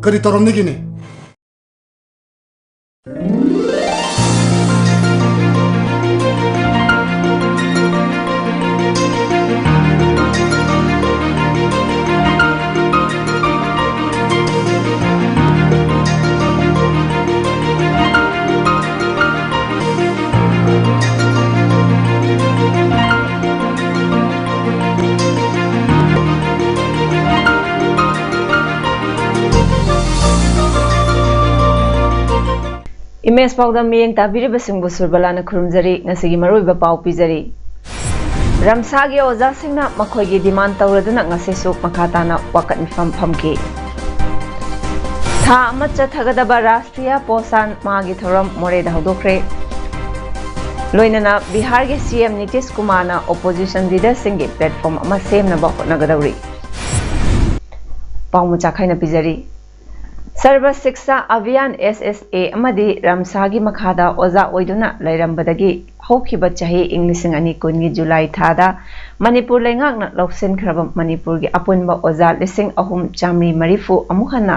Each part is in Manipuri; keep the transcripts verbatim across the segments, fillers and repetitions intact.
ꯀꯔꯤ ꯇꯧꯔꯝꯅꯤꯒꯤꯅꯦ? ꯏꯃꯦꯖ ꯄꯥꯎꯗꯝ ꯃꯤꯠꯌꯦꯡ ꯇꯥꯕꯤꯔꯤꯕꯁꯤꯡꯕꯨ ꯁꯨꯔꯕꯂꯥꯅ ꯈꯨꯔꯨꯝꯖꯔꯤ꯫ ꯉꯁꯤꯒꯤ ꯃꯔꯨꯑꯣꯏꯕ ꯄꯥꯎ ꯄꯤꯖꯔꯤ꯫ ꯔꯝꯁꯥꯒꯤ ꯑꯣꯖꯥꯁꯤꯡꯅ ꯃꯈꯣꯏꯒꯤ ꯗꯤꯃꯥꯟ ꯇꯧꯔꯗꯨꯅ ꯉꯁꯤꯁꯨ ꯃꯈꯥ ꯇꯥꯅ ꯋꯥꯀꯠ ꯃꯤꯐꯝ ꯐꯝꯈꯤ꯫ ꯊꯥ ꯑꯃ ꯆꯠꯊꯒꯗꯕ ꯔꯥꯁꯇ꯭ꯔꯤꯌꯥ ꯄꯣꯁꯥꯟ ꯃꯥꯒꯤ ꯊꯧꯔꯝ ꯃꯣꯔꯦꯗ ꯍꯧꯗꯣꯛꯈ꯭ꯔꯦ꯫ ꯂꯣꯏꯅꯅ ꯕꯤꯍꯥꯔꯒꯤ ꯁꯤ ꯑꯦꯝ ꯅꯤꯇꯤꯁ ꯀꯨꯃꯥꯔꯅ ꯑꯣꯄꯣꯖꯤꯁꯟ ꯂꯤꯗꯔꯁꯤꯡꯒꯤ ꯄ꯭ꯂꯦꯠꯐꯣꯝ ꯑꯃ ꯁꯦꯝꯅꯕ ꯍꯣꯠꯅꯒꯗꯧꯔꯤ꯫ ꯄꯥꯎ ꯃꯆꯥ ꯈꯥꯏꯅ ꯄꯤꯖꯔꯤ꯫ ꯁꯔꯕ ꯁꯤꯛꯁꯥ ꯑꯚꯤꯌꯥꯟ, ꯑꯦꯁ ꯑꯦꯁ ꯑꯦ, ꯑꯃꯗꯤ ꯔꯝꯁꯥꯒꯤ ꯃꯈꯥꯗ ꯑꯣꯖꯥ ꯑꯣꯏꯗꯨꯅ ꯂꯩꯔꯝꯕꯗꯒꯤ ꯍꯧꯈꯤꯕ ꯆꯍꯤ ꯏꯪ ꯂꯤꯁꯤꯡ ꯑꯅꯤ ꯀꯨꯟꯒꯤ ꯖꯨꯂꯥꯏ ꯊꯥꯗ ꯃꯅꯤꯄꯨꯔ ꯂꯩꯉꯥꯛꯅ ꯂꯧꯁꯤꯟꯈ꯭ꯔꯕ ꯃꯅꯤꯄꯨꯔꯒꯤ ꯑꯄꯨꯟꯕ ꯑꯣꯖꯥ ꯂꯤꯁꯤꯡ ꯑꯍꯨꯝ ꯆꯥꯃꯔꯤ ꯃꯔꯤꯐꯨ ꯑꯃꯨꯛ ꯍꯟꯅ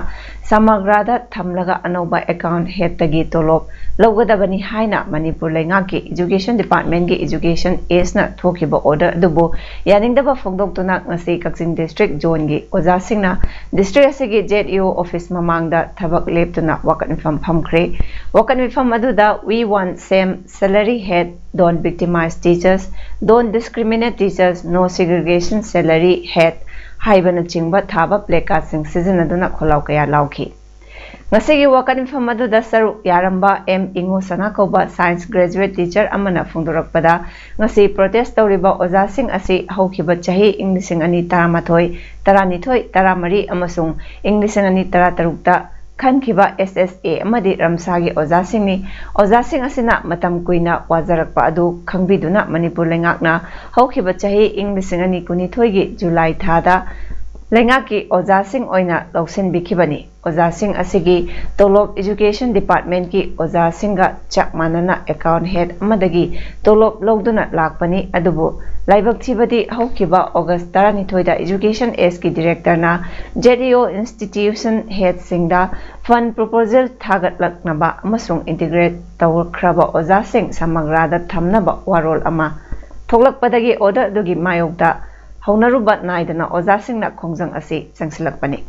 ꯁꯃꯒ꯭ꯔꯥꯗ ꯊꯝꯂꯒ ꯑꯅꯧꯕ ꯑꯦꯀꯥꯎꯟ ꯍꯦꯠꯇꯒꯤ ꯇꯣꯂꯣꯞ ꯂꯧꯒꯗꯕꯅꯤ ꯍꯥꯏꯅ ꯃꯅꯤꯄꯨꯔ ꯂꯩꯉꯥꯛꯀꯤ ꯏꯖꯨꯀꯦꯁꯟ ꯗꯤꯄꯥꯔꯠꯃꯦꯟꯒꯤ ꯏꯖꯨꯀꯦꯁꯟ ꯑꯦꯁꯅ ꯊꯣꯛꯈꯤꯕ ꯑꯣꯔꯗꯔ ꯑꯗꯨꯕꯨ ꯌꯥꯅꯤꯡꯗꯕ ꯐꯣꯡꯗꯣꯛꯇꯨꯅ ꯉꯁꯤ ꯀꯛꯆꯤꯡ ꯗꯤꯁꯇ꯭ꯔꯤꯛ ꯖꯣꯟꯒꯤ ꯑꯣꯖꯥꯁꯤꯡꯅ ꯗꯤꯁꯇ꯭ꯔꯤꯛ ꯑꯁꯤꯒꯤ ꯖꯦꯠ ꯏ ꯑꯣ ꯑꯣꯐꯤꯁ ꯃꯃꯥꯡꯗ ꯊꯕꯛ ꯂꯦꯞꯇꯨꯅ ꯋꯥꯀꯠ ꯃꯤꯐꯝ ꯐꯝꯈ꯭ꯔꯦ꯫ ꯋꯥꯀꯠ ꯃꯤꯐꯝ ꯑꯗꯨꯗ "We want same salary head, don't victimize teachers, don't discriminate teachers, no segregation salary head" ꯍꯥꯏꯕꯅꯆꯤꯡꯕ ꯊꯥꯕ ꯄ꯭ꯂꯦꯀꯥꯔꯗꯁꯤꯡ ꯁꯤꯖꯤꯟꯅꯗꯨꯅ ꯈꯣꯜꯂꯥꯎ ꯀꯌꯥ ꯂꯥꯎꯈꯤ꯫ ꯉꯁꯤꯒꯤ ꯋꯥꯀꯠ ꯃꯤꯐꯝ ꯑꯗꯨꯗ ꯁꯔꯨꯛ ꯌꯥꯔꯝꯕ ꯑꯦꯝ ꯏꯉꯣ ꯁꯅꯥ ꯀꯧꯕ ꯁꯥꯏꯟꯁ ꯒ꯭ꯔꯦꯖꯨꯋꯦꯠ ꯇꯤꯆꯔ ꯑꯃꯅ ꯐꯣꯡꯗꯣꯔꯛꯄꯗ, ꯉꯁꯤ ꯄ꯭ꯔꯣꯇꯦꯁ ꯇꯧꯔꯤꯕ ꯑꯣꯖꯥꯁꯤꯡ ꯑꯁꯤ ꯍꯧꯈꯤꯕ ꯆꯍꯤ ꯏꯪ ꯂꯤꯁꯤꯡ ꯑꯅꯤ ꯇꯔꯥꯃꯥꯊꯣꯏ, ꯇꯔꯥꯅꯤꯊꯣꯏ, ꯇꯔꯥꯃꯔꯤ ꯑꯃꯁꯨꯡ ꯏꯪ ꯂꯤꯁꯤꯡ ꯑꯅꯤ ꯇꯔꯥꯇꯔꯨꯛꯇ ꯈꯟꯈꯤꯕ ꯑꯦꯁ ꯑꯦꯁ ꯑꯦ ꯑꯃꯗꯤ ꯔꯝꯁꯥꯒꯤ ꯑꯣꯖꯥꯁꯤꯡꯅꯤ꯫ ꯑꯣꯖꯥꯁꯤꯡ ꯑꯁꯤꯅ ꯃꯇꯝ ꯀꯨꯏꯅ ꯋꯥꯖꯔꯛꯄ ꯑꯗꯨ ꯈꯪꯕꯤꯗꯨꯅ ꯃꯅꯤꯄꯨꯔ ꯂꯩꯉꯥꯛꯅ ꯍꯧꯈꯤꯕ ꯆꯍꯤ ꯏꯪ ꯂꯤꯁꯤꯡ ꯑꯅꯤ ꯀꯨꯟꯅꯤꯊꯣꯏꯒꯤ ꯖꯨꯂꯥꯏ ꯊꯥꯗ ꯂꯩꯉꯥꯛꯀꯤ ꯑꯣꯖꯥꯁꯤꯡ ꯑꯣꯏꯅ ꯂꯧꯁꯤꯟꯕꯤꯈꯤꯕꯅꯤ꯫ ꯑꯣꯖꯥꯁꯤꯡ ꯑꯁꯤꯒꯤ ꯇꯣꯂꯣꯞ Education Departmentꯀꯤ ꯑꯣꯖꯥꯁꯤꯡꯒ ꯆꯞ ꯃꯥꯟꯅꯅ account head ꯑꯃꯗꯒꯤ ꯇꯣꯂꯣꯞ ꯂꯧꯗꯨꯅ ꯂꯥꯛꯄꯅꯤ꯫ ꯑꯗꯨꯕꯨ ꯂꯥꯏꯕꯛ ꯊꯤꯕꯗꯤ, ꯍꯧꯈꯤꯕ August ꯇꯔꯥꯅꯤꯊꯣꯏꯗ Education Sꯀꯤ Directorꯅ ZEO institution headꯁꯤꯡꯗ fund proposal ꯊꯥꯒꯠꯂꯛꯅꯕ ꯑꯃꯁꯨꯡ integrate ꯇꯧꯈ꯭ꯔꯕ ꯑꯣꯖꯥꯁꯤꯡ ꯁꯃꯒ꯭ꯔꯥꯗ ꯊꯝꯅꯕ ꯋꯥꯔꯣꯜ ꯑꯃ ꯊꯣꯛꯂꯛꯄꯗꯒꯤ order ꯑꯗꯨꯒꯤ ꯃꯥꯌꯣꯛꯇ ꯍꯧꯅꯔꯨꯕ ꯅꯥꯏꯗꯅ ꯑꯣꯖꯥꯁꯤꯡꯅ ꯈꯣꯡꯖꯪ ꯑꯁꯤ ꯆꯪꯁꯤꯜꯂꯛꯄꯅꯤ꯫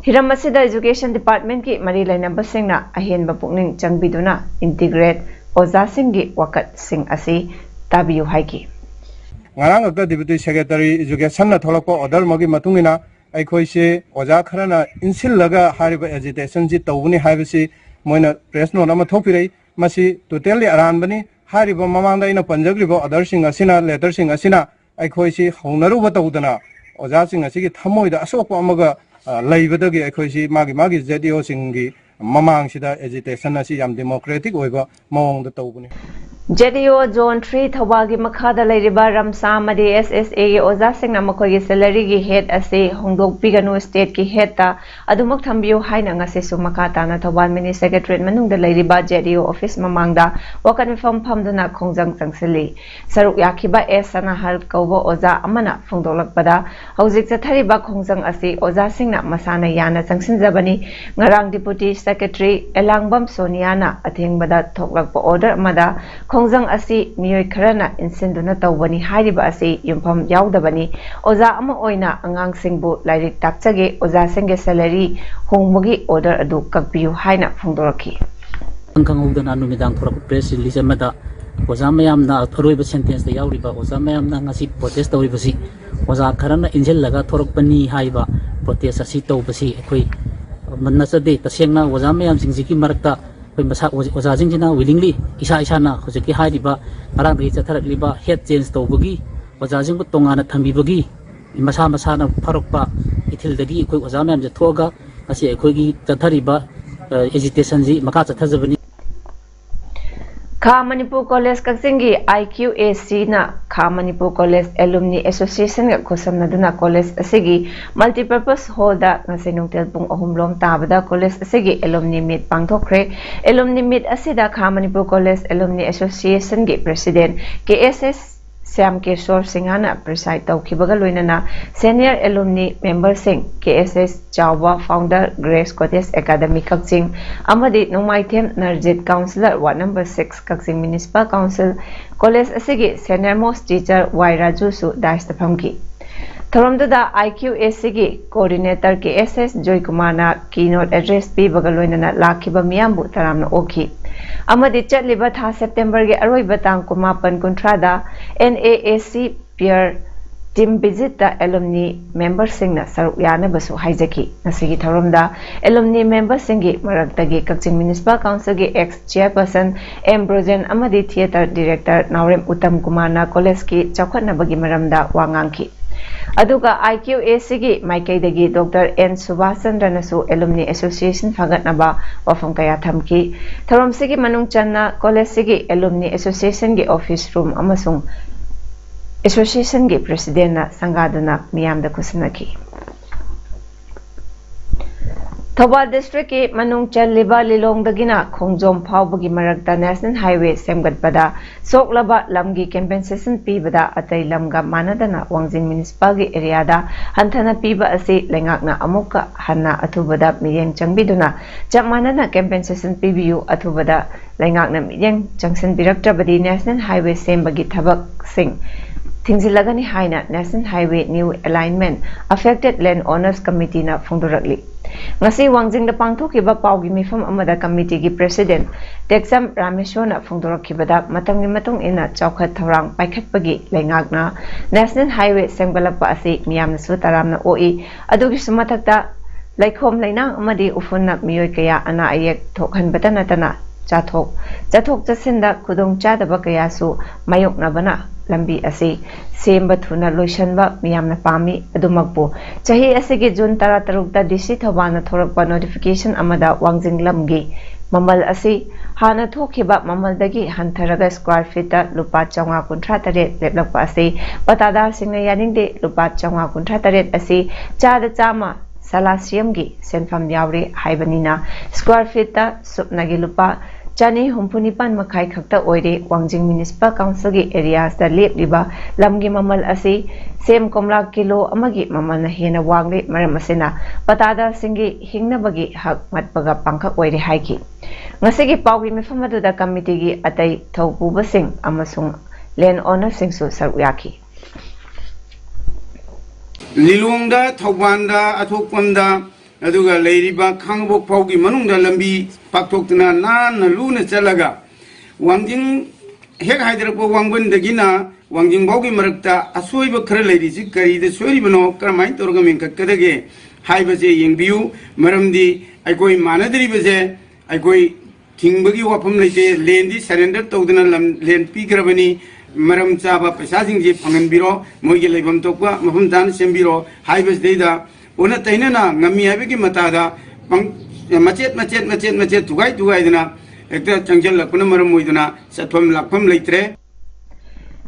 ꯍꯤꯔꯝ ꯑꯁꯤꯗ Education Departmentꯀꯤ ꯃꯔꯤ ꯂꯩꯅꯕꯁꯤꯡꯅ ꯑꯍꯦꯟꯕ ꯄꯨꯛꯅꯤꯡ ꯆꯪꯕꯤꯗꯨꯅ integrate ꯑꯣꯖꯥꯁꯤꯡꯒꯤ ꯋꯥꯀꯠꯁꯤꯡ ꯑꯁꯤ ꯇꯥꯕꯤꯌꯨ ꯍꯥꯏꯈꯤ꯫ ꯉꯔꯥꯡ ꯈꯛꯇ Deputy Secretary Educationꯅ ꯊꯣꯛꯂꯛꯄ order ꯑꯃꯒꯤ ꯃꯇꯨꯡ ꯏꯟꯅ ꯑꯩꯈꯣꯏꯁꯦ ꯑꯣꯖꯥ ꯈꯔꯅ ꯏꯟꯁꯤꯜꯂꯒ ꯍꯥꯏꯔꯤꯕ agitationꯁꯤ ꯇꯧꯕꯅꯤ ꯍꯥꯏꯕꯁꯤ ꯃꯣꯏꯅ press note ꯑꯃ ꯊꯣꯛꯄꯤꯔꯛꯏ꯫ ꯃꯁꯤ totally ꯑꯔꯥꯟꯕꯅꯤ꯫ ꯍꯥꯏꯔꯤꯕ ꯃꯃꯥꯡꯗ ꯑꯩꯅ ꯄꯟꯖꯈ꯭ꯔꯤꯕ orderꯁꯤꯡ ꯑꯁꯤꯅ, letterꯁꯤꯡ ꯑꯁꯤꯅ ꯑꯩꯈꯣꯏꯁꯤ ꯍꯧꯅꯔꯨꯕ ꯇꯧꯗꯅ ꯑꯣꯖꯥꯁꯤꯡ ꯑꯁꯤꯒꯤ ꯊꯃꯣꯏꯗ ꯑꯁꯣꯛꯄ ꯑꯃꯒ, ꯑ, ꯂꯩꯕꯗꯒꯤ ꯑꯩꯈꯣꯏꯁꯤ ꯃꯥꯒꯤ ꯃꯥꯒꯤ ZEOꯁꯤꯡꯒꯤ ꯃꯃꯥꯡꯁꯤꯗ agitation ꯑꯁꯤ ꯌꯥꯝ democratic ꯑꯣꯏꯕ ꯃꯑꯣꯡꯗ ꯇꯧꯕꯅꯤ꯫ ZEO Zone three ꯊꯧꯕꯥꯜꯒꯤ ꯃꯈꯥꯗ ꯂꯩꯔꯤꯕ ꯔꯝꯁꯥ ꯑꯃꯗꯤ SSAꯒꯤ ꯑꯣꯖꯥꯁꯤꯡꯅ ꯃꯈꯣꯏꯒꯤ salaryꯒꯤ head ꯑꯁꯤ ꯍꯣꯡꯗꯣꯛꯄꯤꯒꯅꯨ, stateꯀꯤ headꯇ ꯑꯗꯨꯃꯛ ꯊꯝꯕꯤꯌꯨ ꯍꯥꯏꯅ ꯉꯁꯤꯁꯨ ꯃꯈꯥ ꯇꯥꯅ ꯊꯧꯕꯥꯜ mini secretariat ꯃꯅꯨꯡꯗ ꯂꯩꯔꯤꯕ ZEO office ꯃꯃꯥꯡꯗ ꯋꯥꯀꯠ ꯃꯤꯐꯝ ꯐꯝꯗꯨꯅ ꯈꯣꯡꯖꯪ ꯆꯪꯁꯤꯜꯂꯤ꯫ ꯁꯔꯨꯛ ꯌꯥꯈꯤꯕ ꯑꯦꯁ ꯁꯅꯥꯍꯜ ꯀꯧꯕ ꯑꯣꯖꯥ ꯑꯃꯅ ꯐꯣꯡꯗꯣꯛꯂꯛꯄꯗ, ꯍꯧꯖꯤꯛ ꯆꯠꯊꯔꯤꯕ ꯈꯣꯡꯖꯪ ꯑꯁꯤ ꯑꯣꯖꯥꯁꯤꯡꯅ ꯃꯁꯥꯅ ꯌꯥꯅ ꯆꯪꯁꯤꯟꯖꯕꯅꯤ꯫ ꯉꯔꯥꯡ Deputy Secretary ꯑꯦꯂꯥꯡꯕꯝ ꯁꯣꯅꯤꯌꯥꯅ ꯑꯊꯦꯡꯕꯗ ꯊꯣꯛꯂꯛꯄ order ꯑꯃꯗ ꯈꯣꯡꯖꯪ ꯑꯁꯤ ꯃꯤꯑꯣꯏ ꯈꯔꯅ ꯏꯟꯁꯤꯟꯗꯨꯅ ꯇꯧꯕꯅꯤ ꯍꯥꯏꯔꯤꯕ ꯑꯁꯤ ꯌꯨꯝꯐꯝ ꯌꯥꯎꯗꯕꯅꯤ꯫ ꯑꯣꯖꯥ ꯑꯃ ꯑꯣꯏꯅ ꯑꯉꯥꯡꯁꯤꯡꯕꯨ ꯂꯥꯏꯔꯤꯛ ꯇꯥꯛꯆꯒꯦ, ꯑꯣꯖꯥꯁꯤꯡꯒꯤ salary ꯍꯣꯡꯕꯒꯤ order ꯑꯗꯨ ꯀꯛꯄꯤꯌꯨ ꯍꯥꯏꯅ ꯐꯣꯡꯗꯣꯔꯛꯈꯤ꯫ ꯈꯪꯍꯧꯗꯅ ꯅꯨꯃꯤꯗꯥꯡ ꯊꯣꯔꯛꯄ press release ꯑꯃꯗ ꯑꯣꯖꯥ ꯃꯌꯥꯝꯅ, ꯑꯔꯣꯏꯕ sentenceꯇ ꯌꯥꯎꯔꯤꯕ ꯑꯣꯖꯥ ꯃꯌꯥꯝꯅ ꯉꯁꯤ protest ꯇꯧꯔꯤꯕꯁꯤ ꯑꯣꯖꯥ ꯈꯔꯅ ꯏꯟꯁꯤꯜꯂꯒ ꯊꯣꯔꯛꯄꯅꯤ ꯍꯥꯏꯕ protest ꯑꯁꯤ ꯇꯧꯕꯁꯤ ꯑꯩꯈꯣꯏ ꯅꯠꯆꯗꯦ꯫ ꯇꯁꯦꯡꯅ ꯑꯣꯖꯥ ꯃꯌꯥꯝꯁꯤꯡꯁꯤꯒꯤ ꯃꯔꯛꯇ ꯑꯩꯈꯣꯏ ꯃꯁꯥ, ꯑꯣꯖꯥꯁꯤꯡꯁꯤꯅ willingly, ꯏꯁꯥ ꯏꯁꯥꯅ ꯍꯧꯖꯤꯛꯀꯤ ꯍꯥꯏꯔꯤꯕ ꯉꯔꯥꯡꯗꯒꯤ ꯆꯠꯊꯔꯛꯂꯤꯕ head change ꯇꯧꯕꯒꯤ, ꯑꯣꯖꯥꯁꯤꯡꯕꯨ ꯇꯣꯉꯥꯟꯅ ꯊꯝꯕꯤꯕꯒꯤ ꯃꯁꯥ ꯃꯁꯥꯅ ꯐꯥꯎꯔꯛꯄ ꯏꯊꯤꯜꯗꯒꯤ ꯑꯩꯈꯣꯏ ꯑꯣꯖꯥ ꯃꯌꯥꯝꯁꯦ ꯊꯣꯛꯑꯒ ꯉꯁꯤ ꯑꯩꯈꯣꯏꯒꯤ ꯆꯠꯊꯔꯤꯕ, ꯑ, agitationꯁꯤ ꯃꯈꯥ ꯆꯠꯊꯖꯕꯅꯤ꯫ ꯈꯥ ꯃꯅꯤꯄꯨꯔ ꯀꯣꯂꯦꯖ ꯀꯛꯆꯤꯡꯒꯤ I Q A C ꯅ ꯈꯥ ꯃꯅꯤꯄꯨꯔ ꯀꯣꯂꯦꯖ Alumni Association ꯒ ꯈꯨꯠꯁꯝꯅꯗꯨꯅ ꯀꯣꯂꯦꯖ ꯑꯁꯤꯒꯤ multipurpose hall ꯗ ꯉꯁꯤ ꯅꯨꯡꯊꯤꯜ ꯄꯨꯡ ꯑꯍꯨꯝ ꯂꯣꯝ ꯇꯥꯕꯗ ꯀꯣꯂꯦꯖ ꯑꯁꯤꯒꯤ alumni meet ꯄꯥꯡꯊꯣꯛꯈ꯭ꯔꯦ꯫ Alumni meet ꯑꯁꯤꯗ ꯈꯥ ꯃꯅꯤꯄꯨꯔ ꯀꯣꯂꯦꯖ Alumni Association ꯒꯤ president K S S Shyam Keshor ꯁꯤꯡꯍꯅ preside ꯇꯧꯈꯤꯕꯒ ꯂꯣꯏꯅꯅ senior alumni member ꯁꯤꯡ, K S S ꯆꯥꯎꯕ founder, Grace Cottage Academy ꯀꯛꯆꯤꯡ ꯑꯃꯗꯤ ꯅꯣꯡꯃꯥꯏꯊꯦꯝ ꯅꯔꯖꯤꯠ, councillor ward number six ꯀꯛꯆꯤꯡ municipal council, ꯀꯣꯂꯦꯖ ꯑꯁꯤꯒꯤ senior most teacher ꯋꯥꯏ ꯔꯥꯖꯨꯁꯨ dais ꯇ ꯐꯝꯈꯤ꯫ ꯊꯧꯔꯝꯗꯨꯗ I Q A C ꯒꯤ coordinator K S S ꯖꯣꯏꯀꯨꯃꯥꯔꯅ keynote address ꯄꯤꯕꯒ ꯂꯣꯏꯅꯅ ꯂꯥꯛꯈꯤꯕ ꯃꯤꯌꯥꯝꯕꯨ ꯇꯔꯥꯝꯅ ꯑꯣꯛꯈꯤ꯫ ꯑꯃꯗꯤ ꯆꯠꯂꯤꯕ ꯊꯥ ꯁꯦꯞꯇꯦꯝꯕꯔꯒꯤ ꯑꯔꯣꯏꯕ ꯇꯥꯡ ꯀꯨꯟꯃꯥꯄꯟ ꯀꯨꯟꯊ꯭ꯔꯥꯗ N A A C peer team visit ꯇ alumni member ꯁꯤꯡꯅ ꯁꯔꯨꯛ ꯌꯥꯅꯕꯁꯨ ꯍꯥꯏꯖꯈꯤ꯫ ꯉꯁꯤꯒꯤ ꯊꯧꯔꯝꯗ alumni member ꯁꯤꯡꯒꯤ ꯃꯔꯛꯇꯒꯤ ꯀꯛꯆꯤꯡ municipal council ꯒꯤ ex chairperson ꯑꯦꯝ ꯕ꯭ꯔꯣꯖꯦꯟ ꯑꯃꯗꯤ theatre director ꯅꯥꯎꯔꯦꯝ ꯎꯇꯝ ꯀꯨꯃꯥꯔꯅ ꯀꯣꯂꯦꯖꯀꯤ ꯆꯥꯎꯈꯠꯅꯕꯒꯤ ꯃꯔꯝꯗ ꯋꯥ ꯉꯥꯡꯈꯤ꯫ ꯑꯗꯨꯒ I Q A C ꯒꯤ ꯃꯥꯏꯀꯩꯗꯒꯤ Doctor N Subhas ꯆꯟꯗ꯭ꯔꯅꯁꯨ alumni association ꯐꯒꯠꯅꯕ ꯋꯥꯐꯝ ꯀꯌꯥ ꯊꯝꯈꯤ꯫ ꯊꯧꯔꯝꯁꯤꯒꯤ ꯃꯅꯨꯡ ꯆꯟꯅ ꯀꯣꯂꯦꯖꯁꯤꯒꯤ alumni association ꯒꯤ office room ꯑꯃꯁꯨꯡ association ꯒꯤ president ꯅ ꯁꯪꯒꯥꯗꯨꯅ ꯃꯤꯌꯥꯝꯗ ꯈꯨꯠꯁꯝꯅꯈꯤ꯫ ꯊꯧꯕꯥꯜ district ꯀꯤ ꯃꯅꯨꯡ ꯆꯜꯂꯤꯕ ꯂꯤꯂꯣꯡꯗꯒꯤꯅ ꯈꯣꯡꯖꯣꯝ ꯐꯥꯎꯕꯒꯤ ꯃꯔꯛꯇ national highway ꯁꯦꯝꯒꯠꯄꯗ ꯁꯣꯛꯂꯕ ꯂꯝꯒꯤ compensation ꯄꯤꯕꯗ ꯑꯇꯩ ꯂꯝꯒ ꯃꯥꯟꯅꯗꯅ ꯋꯥꯡꯖꯤꯡ municipal ꯒꯤ area ꯗ ꯍꯟꯊꯅ ꯄꯤꯕ ꯑꯁꯤ ꯂꯩꯉꯥꯛꯅ ꯑꯃꯨꯛꯀ ꯍꯟꯅ ꯑꯊꯨꯕꯗ ꯃꯤꯠꯌꯦꯡ ꯆꯪꯕꯤꯗꯨꯅ ꯆꯞ ꯃꯥꯟꯅꯅ compensation ꯄꯤꯕꯤꯌꯨ, ꯑꯊꯨꯕꯗ ꯂꯩꯉꯥꯛꯅ ꯃꯤꯠꯌꯦꯡ ꯆꯪꯁꯤꯟꯕꯤꯔꯛꯇ꯭ꯔꯕꯗꯤ national highway ꯁꯦꯝꯕꯒꯤ ꯊꯕꯛꯁꯤꯡ ꯊꯤꯡꯖꯤꯜꯂꯒꯅꯤ ꯍꯥꯏꯅ National Highway New Alignment Affected Land Owners Committee ꯅ ꯐꯣꯡꯗꯣꯔꯛꯂꯤ꯫ ꯉꯁꯤ ꯋꯥꯡꯖꯤꯡꯗ ꯄꯥꯡꯊꯣꯛꯈꯤꯕ ꯄꯥꯎꯒꯤ ꯃꯤꯐꯝ ꯑꯃꯗ committee ꯒꯤ president ꯇꯦꯛꯆꯝ ꯔꯥꯃꯦꯁꯣꯔꯅ ꯐꯣꯡꯗꯣꯔꯛꯈꯤꯕꯗ, ꯃꯇꯝꯒꯤ ꯃꯇꯨꯡ ꯏꯟꯅ ꯆꯥꯎꯈꯠ ꯊꯧꯔꯥꯡ ꯄꯥꯏꯈꯠꯄꯒꯤ ꯂꯩꯉꯥꯛꯅ national highway ꯁꯦꯝꯒꯠꯂꯛꯄ ꯑꯁꯤ ꯃꯤꯌꯥꯝꯅꯁꯨ ꯇꯔꯥꯝꯅ ꯑꯣꯛꯏ꯫ ꯑꯗꯨꯒꯤꯁꯨ ꯃꯊꯛꯇ ꯂꯩꯈꯣꯝ ꯂꯩꯅꯥꯡ ꯑꯃꯗꯤ ꯎꯐꯨꯟꯅ ꯃꯤꯑꯣꯏ ꯀꯌꯥ ꯑꯅꯥ ꯑꯌꯦꯛ ꯊꯣꯛꯍꯟꯕꯇ ꯅꯠꯇꯅ ꯆꯥꯊꯣꯛ, ꯆꯠꯊꯣꯛ ꯆꯠꯁꯤꯟꯗ ꯈꯨꯗꯣꯡ ꯆꯥꯗꯕ ꯀꯌꯥꯁꯨ ꯃꯥꯌꯣꯛꯅꯕꯅ ꯂꯝꯕꯤ ꯑꯁꯤ ꯁꯦꯝꯕ ꯊꯨꯅ ꯂꯣꯏꯁꯤꯟꯕ ꯃꯤꯌꯥꯝꯅ ꯄꯥꯝꯃꯤ꯫ ꯑꯗꯨꯃꯛꯄꯨ ꯆꯍꯤ ꯑꯁꯤꯒꯤ ꯖꯨꯟ ꯇꯔꯥꯇꯔꯨꯛꯇ D C ꯊꯧꯕꯥꯜꯅ ꯊꯣꯔꯛꯄ notification ꯑꯃꯗ ꯋꯥꯡꯖꯤꯡ ꯂꯝꯒꯤ ꯃꯃꯜ ꯑꯁꯤ ꯍꯥꯟꯅ ꯊꯣꯛꯈꯤꯕ ꯃꯃꯜꯗꯒꯤ ꯍꯟꯊꯔꯒ square feet ꯇ ꯂꯨꯄꯥ ꯆꯥꯝꯃꯉꯥ ꯀꯨꯟꯊ꯭ꯔꯥ ꯇꯔꯦꯠ ꯂꯦꯞꯂꯛꯄ ꯑꯁꯤ ꯄꯇꯥꯗꯥꯔꯁꯤꯡꯅ ꯌꯥꯅꯤꯡꯗꯦ꯫ ꯂꯨꯄꯥ ꯆꯥꯝꯃꯉꯥ ꯀꯨꯟꯊ꯭ꯔꯥ ꯇꯔꯦꯠ ꯑꯁꯤ ꯆꯥꯗ ꯆꯥꯝꯃ ꯁꯂꯥꯁꯤꯌꯝꯒꯤ ꯁꯦꯟꯐꯝ ꯌꯥꯎꯔꯦ ꯍꯥꯏꯕꯅꯤꯅ, square feet ꯇ ꯁꯨꯞꯅꯒꯤ ꯂꯨꯄꯥ ꯆꯥꯅꯤ ꯍꯨꯝꯐꯨ ꯅꯤꯄꯥꯟ ꯃꯈꯥꯏ ꯈꯛꯇ ꯑꯣꯏꯔꯦ꯫ ꯋꯥꯡꯖꯤꯡ Municipal Council ꯒꯤ areas ꯇ ꯂꯦꯞꯂꯤꯕ ꯂꯝꯒꯤ ꯃꯃꯜ ꯑꯁꯤ ꯁꯦꯝ ꯀꯣꯝꯂꯥ ꯀꯤꯂꯣ ꯑꯃꯒꯤ ꯃꯃꯜꯅ ꯍꯦꯟꯅ ꯋꯥꯡꯂꯦ꯫ ꯃꯔꯝ ꯑꯁꯤꯅ ꯄꯇꯥꯗꯥꯔꯁꯤꯡꯒꯤ ꯍꯤꯡꯅꯕꯒꯤ ꯍꯛ ꯃꯠꯄꯒ ꯄꯥꯡꯈꯛ ꯑꯣꯏꯔꯦ ꯍꯥꯏꯈꯤ꯫ ꯉꯁꯤꯒꯤ ꯄꯥꯎꯒꯤ ꯃꯤꯐꯝ ꯑꯗꯨꯗ committee ꯒꯤ ꯑꯇꯩ ꯊꯧꯄꯨꯕꯁꯤꯡ ꯑꯃꯁꯨꯡ land owner ꯁꯤꯡꯁꯨ ꯁꯔꯨꯛ ꯌꯥꯈꯤ꯫ ꯂꯤꯂꯣꯡꯗ, ꯊꯧꯕꯥꯜꯗ, ꯑꯊꯣꯛꯄꯝꯗ, ꯑꯗꯨꯒ ꯂꯩꯔꯤꯕ ꯈꯥꯡꯉꯕꯣꯛ ꯐꯥꯎꯒꯤ ꯃꯅꯨꯡꯗ ꯂꯝꯕꯤ ꯄꯥꯛꯊꯣꯛꯇꯨꯅ ꯅꯥꯟꯅ ꯂꯨꯅ ꯆꯠꯂꯒ ꯋꯥꯡꯖꯤꯡ ꯍꯦꯛ ꯍꯥꯏꯊꯔꯛꯄ ꯋꯥꯡꯕꯟꯗꯒꯤꯅ ꯋꯥꯡꯖꯤꯡ ꯐꯥꯎꯒꯤ ꯃꯔꯛꯇ ꯑꯁꯣꯏꯕ ꯈꯔ ꯂꯩꯔꯤꯁꯤ ꯀꯔꯤꯗ ꯁꯣꯏꯔꯤꯕꯅꯣ, ꯀꯔꯝꯍꯥꯏꯅ ꯇꯧꯔꯒ ꯃꯦꯟꯈꯠꯀꯗꯒꯦ ꯍꯥꯏꯕꯁꯦ ꯌꯦꯡꯕꯤꯌꯨ꯫ ꯃꯔꯝꯗꯤ ꯑꯩꯈꯣꯏ ꯃꯥꯟꯅꯗ꯭ꯔꯤꯕꯁꯦ ꯑꯩꯈꯣꯏ ꯊꯤꯡꯕꯒꯤ ꯋꯥꯐꯝ ꯂꯩꯇꯦ꯫ Land ꯗꯤ surrender ꯇꯧꯗꯅ ꯂꯝ, land ꯄꯤꯈ꯭ꯔꯕꯅꯤ꯫ ꯃꯔꯝ ꯆꯥꯕ ꯄꯩꯁꯥꯁꯤꯡꯁꯦ ꯐꯪꯍꯟꯕꯤꯔꯣ, ꯃꯣꯏꯒꯤ ꯂꯩꯐꯝ ꯊꯣꯛꯄ ꯃꯐꯝ ꯆꯥꯅ ꯁꯦꯝꯕꯤꯔꯣ ꯍꯥꯏꯕꯁꯤꯗꯩꯗ ꯑꯣꯟꯅ ꯇꯩꯅꯅ ꯉꯝꯃꯤ ꯍꯥꯏꯕꯒꯤ ꯃꯇꯥꯗ ꯄꯪ-, ꯃꯆꯦꯠ ꯃꯆꯦꯠ ꯃꯆꯦꯠ ꯃꯆꯦꯠ ꯊꯨꯒꯥꯏ ꯊꯨꯒꯥꯏꯗꯅ ꯍꯦꯛꯇ ꯆꯪꯁꯤꯜꯂꯛꯄꯅ ꯃꯔꯝ ꯑꯣꯏꯗꯨꯅ ꯆꯠꯐꯝ ꯂꯥꯛꯐꯝ ꯂꯩꯇ꯭ꯔꯦ꯫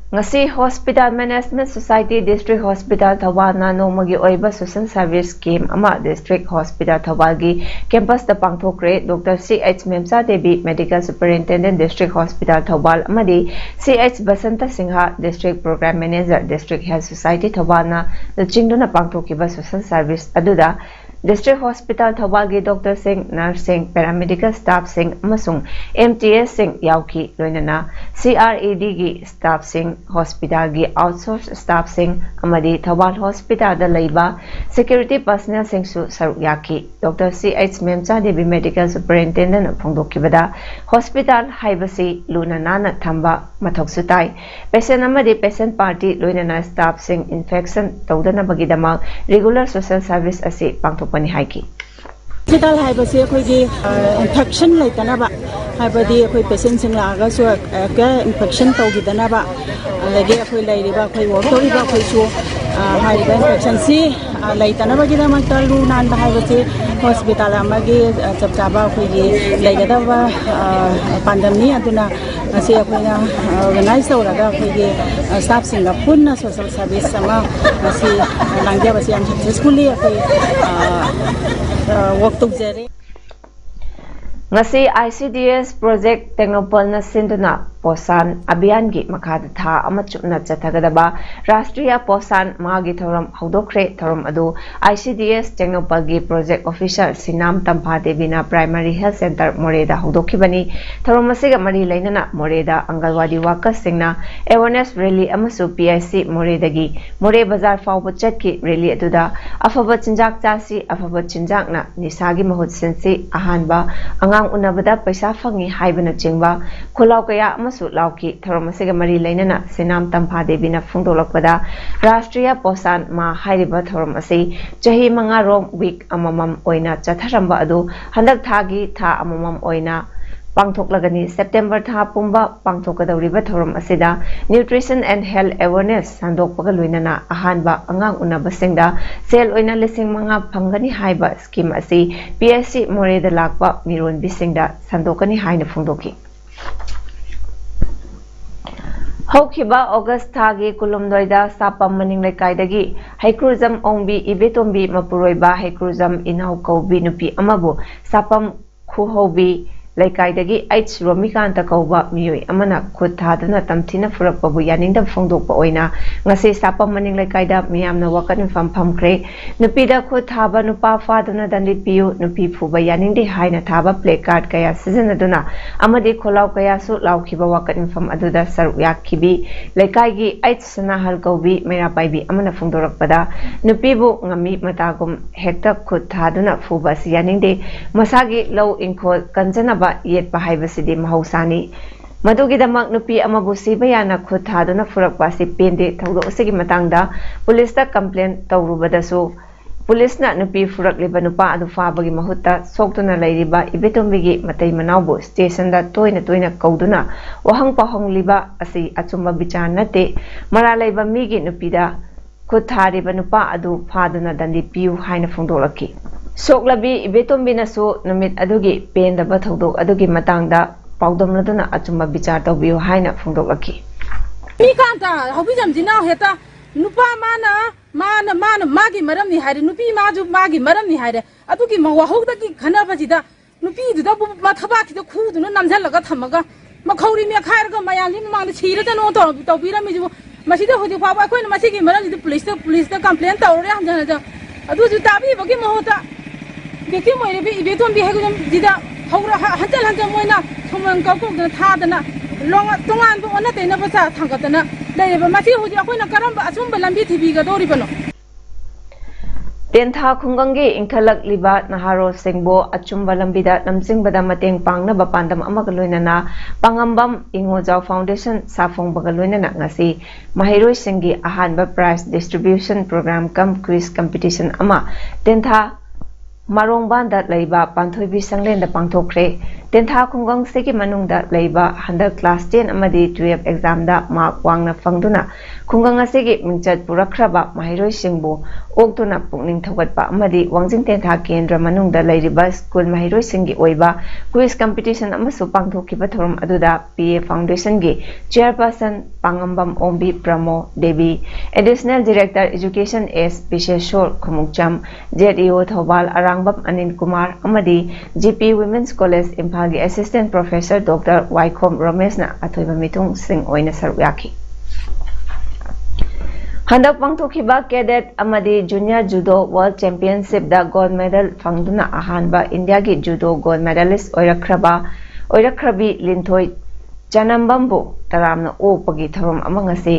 ꯉꯁꯤ Hospital Management Society District Hospital ꯊꯧꯕꯥꯜꯅ ꯅꯣꯡꯃꯒꯤ ꯑꯣꯏꯕ social service camp ꯑꯃ District Hospital ꯊꯧꯕꯥꯜꯒꯤ campus ꯇ ꯄꯥꯡꯊꯣꯛꯈ꯭ꯔꯦ꯫ Doctor C H Memcha Devi Medical Superintendent District Hospital ꯊꯧꯕꯥꯜ ꯑꯃꯗꯤ C H Basanta Singha District Program Manager District Health Society ꯊꯧꯕꯥꯜꯅ ꯂꯨꯆꯤꯡꯗꯨꯅ ꯄꯥꯡꯊꯣꯛꯈꯤꯕ social service ꯑꯗꯨꯗ District Hospital ꯊꯧꯕꯥꯜꯒꯤ doctor ꯁꯤꯡ, nurse ꯁꯤꯡ, paramedical staff ꯁꯤꯡ ꯑꯃꯁꯨꯡ M T S ꯁꯤꯡ ꯌꯥꯎꯈꯤ꯫ ꯂꯣꯏꯅꯅ C R A D ꯒꯤ staff ꯁꯤꯡ, hospital ꯒꯤ outsource staff ꯁꯤꯡ ꯑꯃꯗꯤ ꯊꯧꯕꯥꯜ hospital ꯗ ꯂꯩꯕ security personnel ꯁꯤꯡꯁꯨ ꯁꯔꯨꯛ ꯌꯥꯈꯤ꯫ Doctor C H Memcha Devi Medical Superintendent ꯅ ꯐꯣꯡꯗꯣꯛꯈꯤꯕꯗ, hospital ꯍꯥꯏꯕꯁꯤ ꯂꯨꯅ ꯅꯥꯟꯅ ꯊꯝꯕ ꯃꯊꯧꯁꯨ ꯇꯥꯏ꯫ Patient ꯑꯃꯗꯤ patient party ꯂꯣꯏꯅꯅ staff ꯁꯤꯡ infection ꯇꯧꯗꯅꯕꯒꯤꯗꯃꯛ regular social service ꯑꯁꯤ ꯄꯥꯡꯊꯣꯛꯄꯅꯤ ꯍꯥꯏꯈꯤ꯫ ꯍꯣꯁꯄꯤꯇꯥꯜ ꯍꯥꯏꯕꯁꯤ ꯑꯩꯈꯣꯏꯒꯤ ꯏꯟꯐꯦꯛꯁꯟ ꯂꯩꯇꯅꯕ, ꯍꯥꯏꯕꯗꯤ ꯑꯩꯈꯣꯏ ꯄꯦꯁꯦꯟꯁꯤꯡ ꯂꯥꯛꯑꯒꯁꯨ ꯍꯦꯛꯇ ꯏꯟꯐꯦꯛꯁꯟ ꯇꯧꯈꯤꯗꯅꯕ, ꯑꯗꯒꯤ ꯑꯩꯈꯣꯏ ꯂꯩꯔꯤꯕ, ꯑꯩꯈꯣꯏ ꯋꯥꯛ ꯇꯧꯔꯤꯕ ꯑꯩꯈꯣꯏꯁꯨ ꯍꯥꯏꯔꯤꯕ ꯏꯟꯐꯦꯛꯁꯟꯁꯤ ꯂꯩꯇꯅꯕꯒꯤꯗꯃꯛꯇ ꯂꯨ ꯅꯥꯟꯕ ꯍꯥꯏꯕꯁꯤ ꯍꯣꯁꯄꯤꯇꯥꯜ ꯑꯃꯒꯤ, ꯑ, ꯆꯞ ꯆꯥꯕ ꯑꯩꯈꯣꯏꯒꯤ ꯂꯩꯒꯗꯕ, ꯑ, ꯄꯥꯟꯗꯝꯅꯤ꯫ ꯑꯗꯨꯅ ꯉꯁꯤ ꯑꯩꯈꯣꯏꯅ, ꯑ, ꯑꯣꯔꯒꯅꯥꯏꯖ ꯇꯧꯔꯒ ꯑꯩꯈꯣꯏꯒꯤ, ꯑ, ꯁ꯭ꯇꯥꯐꯁꯤꯡꯒ ꯄꯨꯟꯅ ꯁꯣꯁꯦꯜ ꯁꯥꯔꯚꯤꯁ ꯑꯃ ꯉꯁꯤ ꯂꯥꯡꯖꯕꯁꯤ ꯌꯥꯝ ꯁꯛꯁꯦꯁꯐꯨꯜꯂꯤ ꯑꯩꯈꯣꯏ, ꯑ, ꯑ, ꯋꯥꯔꯛ ꯇꯧꯖꯔꯦ꯫ ꯉꯁꯤ ꯑꯥꯏ ꯁꯤ ꯗꯤ ꯑꯦꯁ ꯄ꯭ꯔꯣꯖꯦꯛ ꯇꯦꯡꯅꯧꯄꯜꯅ ꯁꯤꯟꯗꯨꯅ ꯄꯣꯁꯥꯟ ꯑꯚꯤꯌꯥꯟꯒꯤ ꯃꯈꯥꯗ ꯊꯥ ꯑꯃ ꯆꯨꯞꯅ ꯆꯠꯊꯒꯗꯕ ꯔꯥꯁꯇ꯭ꯔꯤꯌꯥ ꯄꯣꯁꯥꯟ ꯃꯥꯍꯒꯤ ꯊꯧꯔꯝ ꯍꯧꯗꯣꯛꯈ꯭ꯔꯦ꯫ ꯊꯧꯔꯝ ꯑꯗꯨ ꯑꯥꯏ ꯁꯤ ꯗꯤ ꯑꯦꯁ ꯇꯦꯡꯅꯧꯄꯜꯒꯤ ꯄ꯭ꯔꯣꯖꯦꯛ ꯑꯣꯐꯤꯁꯔ ꯁꯤꯅꯥꯝ ꯇꯝꯐꯥ ꯗꯦꯕꯤꯅ ꯄ꯭ꯔꯥꯏꯃꯥꯔꯤ ꯍꯦꯜꯊ ꯁꯦꯟꯇꯔ ꯃꯣꯔꯦꯗ ꯍꯧꯗꯣꯛꯈꯤꯕꯅꯤ꯫ ꯊꯧꯔꯝ ꯑꯁꯤꯒ ꯃꯔꯤ ꯂꯩꯅꯅ ꯃꯣꯔꯦꯗ ꯑꯪꯒꯜꯋꯥꯗꯤ ꯋꯥꯔꯀꯔꯁꯁꯤꯡꯅ ꯑꯦꯋꯥꯔꯅꯦꯁ ꯔꯦꯂꯤ ꯑꯃꯁꯨ ꯄꯤ ꯑꯥꯏ ꯁꯤ ꯃꯣꯔꯦꯗꯒꯤ ꯃꯣꯔꯦ ꯕꯖꯥꯔ ꯐꯥꯎꯕ ꯆꯠꯈꯤ꯫ ꯔꯦꯂꯤ ꯑꯗꯨꯗ "ꯑꯐꯕ ꯆꯤꯟꯖꯥꯛ ꯆꯥꯁꯤ, ꯑꯐꯕ ꯆꯤꯟꯖꯥꯛꯅ ꯅꯤꯁꯥꯒꯤ ꯃꯍꯨꯠ ꯁꯤꯟꯁꯤ, ꯑꯍꯥꯟꯕ ꯑꯉꯥꯡ ꯎꯅꯕꯗ ꯄꯩꯁꯥ ꯐꯪꯏ" ꯍꯥꯏꯕꯅꯆꯤꯡꯕ ꯈꯣꯜꯂꯥꯎ ꯀꯌꯥ ꯑꯃꯁꯨ ꯂꯥꯎꯈꯤ꯫ ꯊꯧꯔꯝ ꯑꯁꯤꯒ ꯃꯔꯤ ꯂꯩꯅꯅ ꯁꯤꯅꯥꯝ ꯇꯝꯐꯥ ꯗꯦꯕꯤꯅ ꯐꯣꯡꯗꯣꯛꯂꯛꯄꯗ, ꯔꯥꯁꯇ꯭ꯔꯤꯌꯥ ꯄꯣꯁꯥꯟ ꯃꯥ ꯍꯥꯏꯔꯤꯕ ꯊꯧꯔꯝ ꯑꯁꯤ ꯆꯍꯤ ꯃꯉꯥꯔꯣꯝ ꯋꯤꯛ ꯑꯃꯃꯝ ꯑꯣꯏꯅ ꯆꯠꯊꯔꯝꯕ ꯑꯗꯨ ꯍꯟꯗꯛ ꯊꯥꯒꯤ ꯊꯥ ꯑꯃꯃꯝ ꯑꯣꯏꯅ ꯄꯥꯡꯊꯣꯛꯂꯒꯅꯤ꯫ ꯁꯦꯞꯇꯦꯝꯕꯔ ꯊꯥ ꯄꯨꯝꯕ ꯄꯥꯡꯊꯣꯛꯀꯗꯧꯔꯤꯕ ꯊꯧꯔꯝ ꯑꯁꯤꯗ ꯅ꯭ꯌꯨꯇ꯭ꯔꯤꯁꯟ ꯑꯦꯟ ꯍꯦꯜꯊ ꯑꯦꯋꯥꯔꯅꯦꯁ ꯁꯟꯗꯣꯛꯄꯒ ꯂꯣꯏꯅꯅ ꯑꯍꯥꯟꯕ ꯑꯉꯥꯡ ꯎꯅꯕꯁꯤꯡꯗ ꯁꯦꯜ ꯑꯣꯏꯅ ꯂꯤꯁꯤꯡ ꯃꯉꯥ ꯐꯪꯒꯅꯤ ꯍꯥꯏꯕ ꯁ꯭ꯀꯤꯝ ꯑꯁꯤ ꯄꯤ ꯑꯩꯆ ꯁꯤ ꯃꯣꯔꯦꯗ ꯂꯥꯛꯄ ꯃꯤꯔꯣꯟꯕꯤꯁꯤꯡꯗ ꯁꯟꯗꯣꯛꯀꯅꯤ ꯍꯥꯏꯅ ꯐꯣꯡꯗꯣꯛꯈꯤ꯫ ꯍꯧꯈꯤꯕ ꯑꯣꯒꯁ ꯊꯥꯒꯤ ꯀꯨꯟꯍꯨꯝꯗꯣꯏꯗ ꯁꯥꯄꯝ ꯃꯅꯤꯡ ꯂꯩꯀꯥꯏꯗꯒꯤ ꯍꯩꯀ꯭ꯔꯨꯖꯝ ꯑꯣꯡꯕꯤ ꯏꯕꯦꯇꯣꯝꯕꯤ ꯃꯄꯨꯔꯣꯏꯕ ꯍꯩꯀ꯭ꯔꯨꯖꯝ ꯏꯅꯥꯎ ꯀꯧꯕꯤ ꯅꯨꯄꯤ ꯑꯃꯕꯨ ꯁꯥꯄꯝ ꯈꯨꯍꯧꯕꯤ ꯂꯩꯀꯥꯏꯗꯒꯤ ꯑꯩꯆ ꯔꯣꯃꯤꯀꯥꯟꯇ ꯀꯧꯕ ꯃꯤꯑꯣꯏ ꯑꯃꯅ ꯈꯨꯠ ꯊꯥꯗꯨꯅ ꯇꯝꯊꯤꯅ ꯐꯨꯔꯛꯄꯕꯨ ꯌꯥꯅꯤꯡꯗꯕ ꯐꯣꯡꯗꯣꯛꯄ ꯑꯣꯏꯅ ꯉꯁꯤ ꯁꯥꯄꯝ ꯃꯅꯤꯡ ꯂꯩꯀꯥꯏꯗ ꯃꯤꯌꯥꯝꯅ ꯋꯥꯀꯠ ꯃꯤꯐꯝ ꯐꯝꯈ꯭ꯔꯦ꯫ ꯅꯨꯄꯤꯗ ꯈꯨꯠ ꯊꯥꯕ ꯅꯨꯄꯥ ꯐꯥꯗꯨꯅ ꯗꯟꯗꯤ ꯄꯤꯌꯨ, ꯅꯨꯄꯤ ꯐꯨꯕ ꯌꯥꯅꯤꯡꯗꯦ ꯍꯥꯏꯅ ꯊꯥꯕ ꯄ꯭ꯂꯦ ꯀꯥꯔꯗ ꯀꯌꯥ ꯁꯤꯖꯤꯟꯅꯗꯨꯅ ꯑꯃꯗꯤ ꯈꯣꯜꯂꯥꯎ ꯀꯌꯥꯁꯨ ꯂꯥꯎꯈꯤꯕ ꯋꯥꯀꯠ ꯃꯤꯐꯝ ꯑꯗꯨꯗ ꯁꯔꯨꯛ ꯌꯥꯈꯤꯕꯤ ꯂꯩꯀꯥꯏꯒꯤ ꯑꯩꯆ ꯁꯅꯥꯍꯜ ꯀꯧꯕꯤ ꯃꯩꯔꯥ ꯄꯥꯏꯕꯤ ꯑꯃꯅ ꯐꯣꯡꯗꯣꯔꯛꯄꯗ, ꯅꯨꯄꯤꯕꯨ ꯉꯝꯃꯤ ꯃꯇꯥꯒꯨꯝ ꯍꯦꯛꯇ ꯈꯨꯠ ꯊꯥꯗꯨꯅ ꯐꯨꯕ ꯑꯁꯤ ꯌꯥꯅꯤꯡꯗꯦ꯫ ꯃꯁꯥꯒꯤ ꯂꯧ ꯏꯪꯈꯣꯜ ꯀꯟꯖꯅꯕ ꯌꯦꯠꯄ ꯍꯥꯏꯕꯁꯤꯗꯤ ꯃꯍꯧꯁꯥꯅꯤ꯫ ꯃꯗꯨꯒꯤꯗꯃꯛ ꯅꯨꯄꯤ ꯑꯃꯕꯨ ꯁꯤꯕ ꯌꯥꯅ ꯈꯨꯠ ꯊꯥꯗꯨꯅ ꯐꯨꯔꯛꯄ ꯑꯁꯤ ꯄꯦꯟꯗꯦ꯫ ꯊꯧꯗꯣꯛ ꯑꯁꯤꯒꯤ ꯃꯇꯥꯡꯗ ꯄꯨꯂꯤꯁꯇ ꯀꯝꯄ꯭ꯂꯦꯟ ꯇꯧꯔꯨꯕꯗꯁꯨ, ꯄꯨꯂꯤꯁꯅ ꯅꯨꯄꯤ ꯐꯨꯔꯛꯂꯤꯕ ꯅꯨꯄꯥ ꯑꯗꯨ ꯐꯥꯕꯒꯤ ꯃꯍꯨꯠꯇ ꯁꯣꯛꯇꯨꯅ ꯂꯩꯔꯤꯕ ꯏꯕꯦꯇꯣꯝꯕꯤꯒꯤ ꯃꯇꯩ ꯃꯅꯥꯎꯕꯨ ꯁ꯭ꯇꯦꯁꯟꯗ ꯇꯣꯏꯅ ꯇꯣꯏꯅ ꯀꯧꯗꯨꯅ ꯋꯥꯍꯪ ꯄꯥꯎꯍꯪꯂꯤꯕ ꯑꯁꯤ ꯑꯆꯨꯝꯕ ꯕꯤꯆꯥꯔ ꯅꯠꯇꯦ꯫ ꯃꯔꯥꯜ ꯂꯩꯕ ꯃꯤꯒꯤ ꯅꯨꯄꯤꯗ ꯈꯨꯠ ꯊꯥꯔꯤꯕ ꯅꯨꯄꯥ ꯑꯗꯨ ꯐꯥꯗꯨꯅ ꯗꯟꯗꯤ ꯄꯤꯌꯨ ꯍꯥꯏꯅ ꯐꯣꯡꯗꯣꯛꯂꯛꯈꯤ꯫ ꯁꯣꯛꯂꯕꯤ ꯏꯕꯦꯇꯣꯝꯕꯤꯅꯁꯨ ꯅꯨꯃꯤꯠ ꯑꯗꯨꯒꯤ ꯄꯦꯟꯗꯕ ꯊꯧꯗꯣꯛ ꯑꯗꯨꯒꯤ ꯃꯇꯥꯡꯗ ꯄꯥꯎꯗꯝꯂꯗꯨꯅ ꯑꯆꯨꯝꯕ ꯕꯤꯆꯥꯔ ꯇꯧꯕꯤꯌꯨ ꯍꯥꯏꯅ ꯐꯣꯡꯗꯣꯛꯂꯛꯈꯤ꯫ ꯃꯤ ꯀꯥꯟꯇ ꯍꯧꯕꯤꯖꯝꯁꯤꯅ ꯍꯦꯛꯇ ꯅꯨꯄꯥ ꯃꯥꯅ ꯃꯥꯅ ꯃꯥꯅ ꯃꯥꯒꯤ ꯃꯔꯝꯅꯤ ꯍꯥꯏꯔꯦ, ꯅꯨꯄꯤ ꯃꯥꯁꯨ ꯃꯥꯒꯤ ꯃꯔꯝꯅꯤ ꯍꯥꯏꯔꯦ꯫ ꯑꯗꯨꯒꯤ ꯃ- ꯋꯥꯍꯧꯗꯒꯤ ꯈꯟꯅꯕꯁꯤꯗ ꯅꯨꯄꯤꯗꯨꯗꯕꯨ ꯃꯊꯕꯥꯛꯁꯤꯗ ꯈꯨꯗꯨꯅ ꯅꯝꯁꯤꯜꯂꯒ ꯊꯝꯃꯒ ꯃꯈꯧꯔꯤ ꯃꯦꯠꯈꯥꯏꯔꯒ ꯃꯌꯥꯝꯁꯤ ꯃꯃꯥꯡꯗ ꯁꯤꯔꯗꯅꯣ ꯇꯧꯔ- ꯇꯧꯕꯤꯔꯝꯃꯤꯁꯤꯕꯨ, ꯃꯁꯤꯗ ꯍꯧꯖꯤꯛ ꯐꯥꯎꯕ ꯑꯩꯈꯣꯏꯅ ꯃꯁꯤꯒꯤ ꯃꯔꯝꯁꯤꯗ ꯄꯨꯂꯤꯁꯇ ꯄꯨꯂꯤꯁꯇ ꯀꯝꯄ꯭ꯂꯦꯟ ꯇꯧꯔꯨꯔꯦ ꯍꯟꯖꯟ ꯍꯟꯖꯟ꯫ ꯑꯗꯨꯁꯨ ꯇꯥꯕꯤꯕꯒꯤ ꯃꯍꯨꯠꯇ ꯚꯤꯛꯇꯤꯝ ꯑꯣꯏꯔꯤꯕ ꯏꯕꯦꯇꯣꯝꯕꯤ ꯍꯥꯏꯕꯁꯤꯗ ꯍꯧꯔ ꯍ- ꯍꯟꯖꯟ ꯍꯟꯖꯟ ꯃꯣꯏꯅ ꯁꯨꯃꯟ ꯀꯧ ꯀꯧꯗꯅ ꯊꯥꯗꯅ ꯂꯣꯉ- ꯇꯣꯉꯥꯟꯕ ꯑꯣꯟꯅ ꯇꯩꯅꯕ ꯆꯥ ꯊꯥꯡꯒꯠꯇꯅ ꯂꯩꯔꯤꯕ ꯃꯁꯤ ꯍꯧꯖꯤꯛ ꯑꯩꯈꯣꯏꯅ ꯀꯔꯝꯕ ꯑꯆꯨꯝꯕ ꯂꯝꯕꯤ ꯊꯤꯕꯤꯒꯗꯧꯔꯤꯕꯅꯣ? ꯇꯦꯟꯊꯥ ꯈꯨꯡꯒꯪꯒꯤ ꯏꯟꯈꯠꯂꯛꯂꯤꯕ ꯅꯍꯥꯔꯣꯜꯁꯤꯡꯕꯨ ꯑꯆꯨꯝꯕ ꯂꯝꯕꯤꯗ ꯅꯝꯁꯤꯡꯕꯗ ꯃꯇꯦꯡ ꯄꯥꯡꯅꯕ ꯄꯥꯟꯗꯝ ꯑꯃꯒ ꯂꯣꯏꯅꯅ ꯄꯥꯉꯝꯕꯝ ꯏꯉꯣꯖꯥꯎ ꯐꯥꯎꯟꯗꯦꯁꯟ ꯁꯥꯐꯣꯡꯕꯒ ꯂꯣꯏꯅꯅ ꯉꯁꯤ ꯃꯍꯩꯔꯣꯏꯁꯤꯡꯒꯤ ꯑꯍꯥꯟꯕ prize distribution program cum quiz competition ꯑꯃ ꯇꯦꯟꯊꯥ ꯃꯥꯔꯣꯡꯕꯥꯟꯗ ꯂꯩꯕ ꯄꯥꯟꯊꯣꯏꯕꯤ ꯁꯪꯂꯦꯟꯗ ꯄꯥꯡꯊꯣꯛꯈ꯭ꯔꯦ꯫ ꯇꯦꯟꯊꯥ ꯈꯨꯡꯒꯪꯁꯤꯒꯤ ꯃꯅꯨꯡꯗ ꯂꯩꯕ ꯍꯟꯗꯛ class ten ꯑꯃꯗꯤ twelve examꯗ mark ꯋꯥꯡꯅ ꯐꯪꯗꯨꯅ ꯈꯨꯡꯒꯪ ꯑꯁꯤꯒꯤ ꯃꯤꯡꯆꯠ ꯄꯨꯔꯛꯈ꯭ꯔꯕ ꯃꯍꯩꯔꯣꯏꯁꯤꯡꯕꯨ ꯑꯣꯛꯇꯨꯅ ꯄꯨꯛꯅꯤꯡ ꯊꯧꯒꯠꯄ ꯑꯃꯗꯤ ꯋꯥꯡꯖꯤꯡ ꯇꯦꯟꯊꯥ ꯀꯦꯟꯗ꯭ꯔ ꯃꯅꯨꯡꯗ ꯂꯩꯔꯤꯕ ꯁ꯭ꯀꯨꯜ ꯃꯍꯩꯔꯣꯏꯁꯤꯡꯒꯤ ꯑꯣꯏꯕ quiz competition ꯑꯃꯁꯨ ꯄꯥꯡꯊꯣꯛꯈꯤꯕ ꯊꯧꯔꯝ ꯑꯗꯨꯗ P A Foundationꯒꯤ chairperson ꯄꯥꯉꯝꯕꯝ ꯑꯣꯝꯕꯤ ꯄ꯭ꯔꯃꯣ Devi, Additional Director Education S ꯕꯤꯁꯦꯁꯣꯔ Khumukcham, Z E O Thoubal ꯑꯔꯥꯡꯕꯝ Anil Kumar ꯑꯃꯗꯤ G P Women's College ꯏꯝꯐꯥꯜꯒꯤ Assistant Professor Doctor ꯋꯥꯏꯈꯣꯝ ꯔꯣꯃꯦꯁꯅ ꯑꯊꯣꯏꯕ ꯃꯤꯊꯨꯡꯁꯤꯡ ꯑꯣꯏꯅ ꯁꯔꯨꯛ ꯌꯥꯈꯤ꯫ ꯍꯟꯗꯛ ꯄꯥꯡꯊꯣꯛꯈꯤꯕ Cadet ꯑꯃꯗꯤ Junior Judo World Championshipꯗ gold medal ꯐꯪꯗꯨꯅ ꯑꯍꯥꯟꯕ ꯏꯟꯗꯤꯌꯥꯒꯤ judo gold medalist ꯑꯣꯏꯔꯛꯈ꯭ꯔꯕ ꯑꯣꯏꯔꯛꯈ꯭ꯔꯕꯤ ꯂꯤꯟꯊꯣꯏ ꯆꯅꯝꯕꯝꯕꯨ ꯇꯔꯥꯝꯅ ꯑꯣꯛꯄꯒꯤ ꯊꯧꯔꯝ ꯑꯃ ꯉꯁꯤ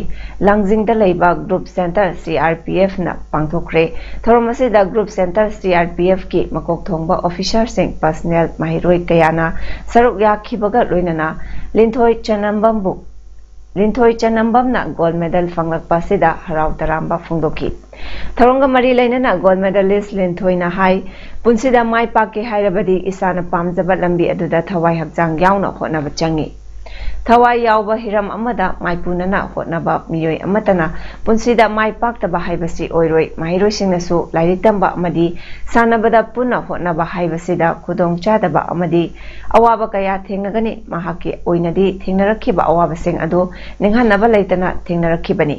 ꯂꯥꯡꯖꯤꯡꯗ ꯂꯩꯕ Group Center C R P Fꯅ ꯄꯥꯡꯊꯣꯛꯈ꯭ꯔꯦ꯫ ꯊꯧꯔꯝ ꯑꯁꯤꯗ Group Center C R P Fꯀꯤ ꯃꯀꯣꯛ ꯊꯣꯡꯕ officerꯁꯤꯡ, personnel, ꯃꯍꯩꯔꯣꯏ ꯀꯌꯥꯅ ꯁꯔꯨꯛ ꯌꯥꯈꯤꯕꯒ ꯂꯣꯏꯅꯅ ꯂꯤꯟꯊꯣꯏ ꯆꯅꯝꯕꯝꯕꯨ ꯂꯤꯟꯊꯣꯏ ꯆꯅꯝꯕꯝꯅ gold medal ꯐꯪꯂꯛꯄ ꯑꯁꯤꯗ ꯍꯔꯥꯎ ꯇꯔꯥꯝꯕ ꯐꯣꯡꯗꯣꯛꯈꯤ꯫ ꯊꯧꯔꯝꯒ ꯃꯔꯤ ꯂꯩꯅꯅ gold medalist ꯂꯤꯟꯊꯣꯏꯅ ꯍꯥꯏ, ꯄꯨꯟꯁꯤꯗ ꯃꯥꯏ ꯄꯥꯛꯀꯦ ꯍꯥꯏꯔꯕꯗꯤ ꯏꯁꯥꯅ ꯄꯥꯝꯖꯕ ꯂꯝꯕꯤ ꯑꯗꯨꯗ ꯊꯋꯥꯏ ꯍꯛꯆꯥꯡ ꯌꯥꯎꯅ ꯍꯣꯠꯅꯕ ꯆꯪꯏ꯫ ꯊꯋꯥꯏ ꯌꯥꯎꯕ ꯍꯤꯔꯝ ꯑꯃꯗ ꯃꯥꯏꯄꯨꯅꯅ ꯍꯣꯠꯅꯕ ꯃꯤꯑꯣꯏ ꯑꯃꯠꯇꯅ ꯄꯨꯟꯁꯤꯗ ꯃꯥꯏ ꯄꯥꯛꯇꯕ ꯍꯥꯏꯕꯁꯤ ꯑꯣꯏꯔꯣꯏ꯫ ꯃꯍꯩꯔꯣꯏꯁꯤꯡꯅꯁꯨ ꯂꯥꯏꯔꯤꯛ ꯇꯝꯕ ꯑꯃꯗꯤ ꯁꯥꯟꯅꯕꯗ ꯄꯨꯟꯅ ꯍꯣꯠꯅꯕ ꯍꯥꯏꯕꯁꯤꯗ ꯈꯨꯗꯣꯡ ꯆꯥꯗꯕ ꯑꯃꯗꯤ ꯑꯋꯥꯕ ꯀꯌꯥ ꯊꯦꯡꯅꯒꯅꯤ꯫ ꯃꯍꯥꯛꯀꯤ ꯑꯣꯏꯅꯗꯤ ꯊꯦꯡꯅꯔꯛꯈꯤꯕ ꯑꯋꯥꯕꯁꯤꯡ ꯑꯗꯨ ꯅꯤꯡꯍꯟꯅꯕ ꯂꯩꯇꯅ ꯊꯦꯡꯅꯔꯛꯈꯤꯕꯅꯤ꯫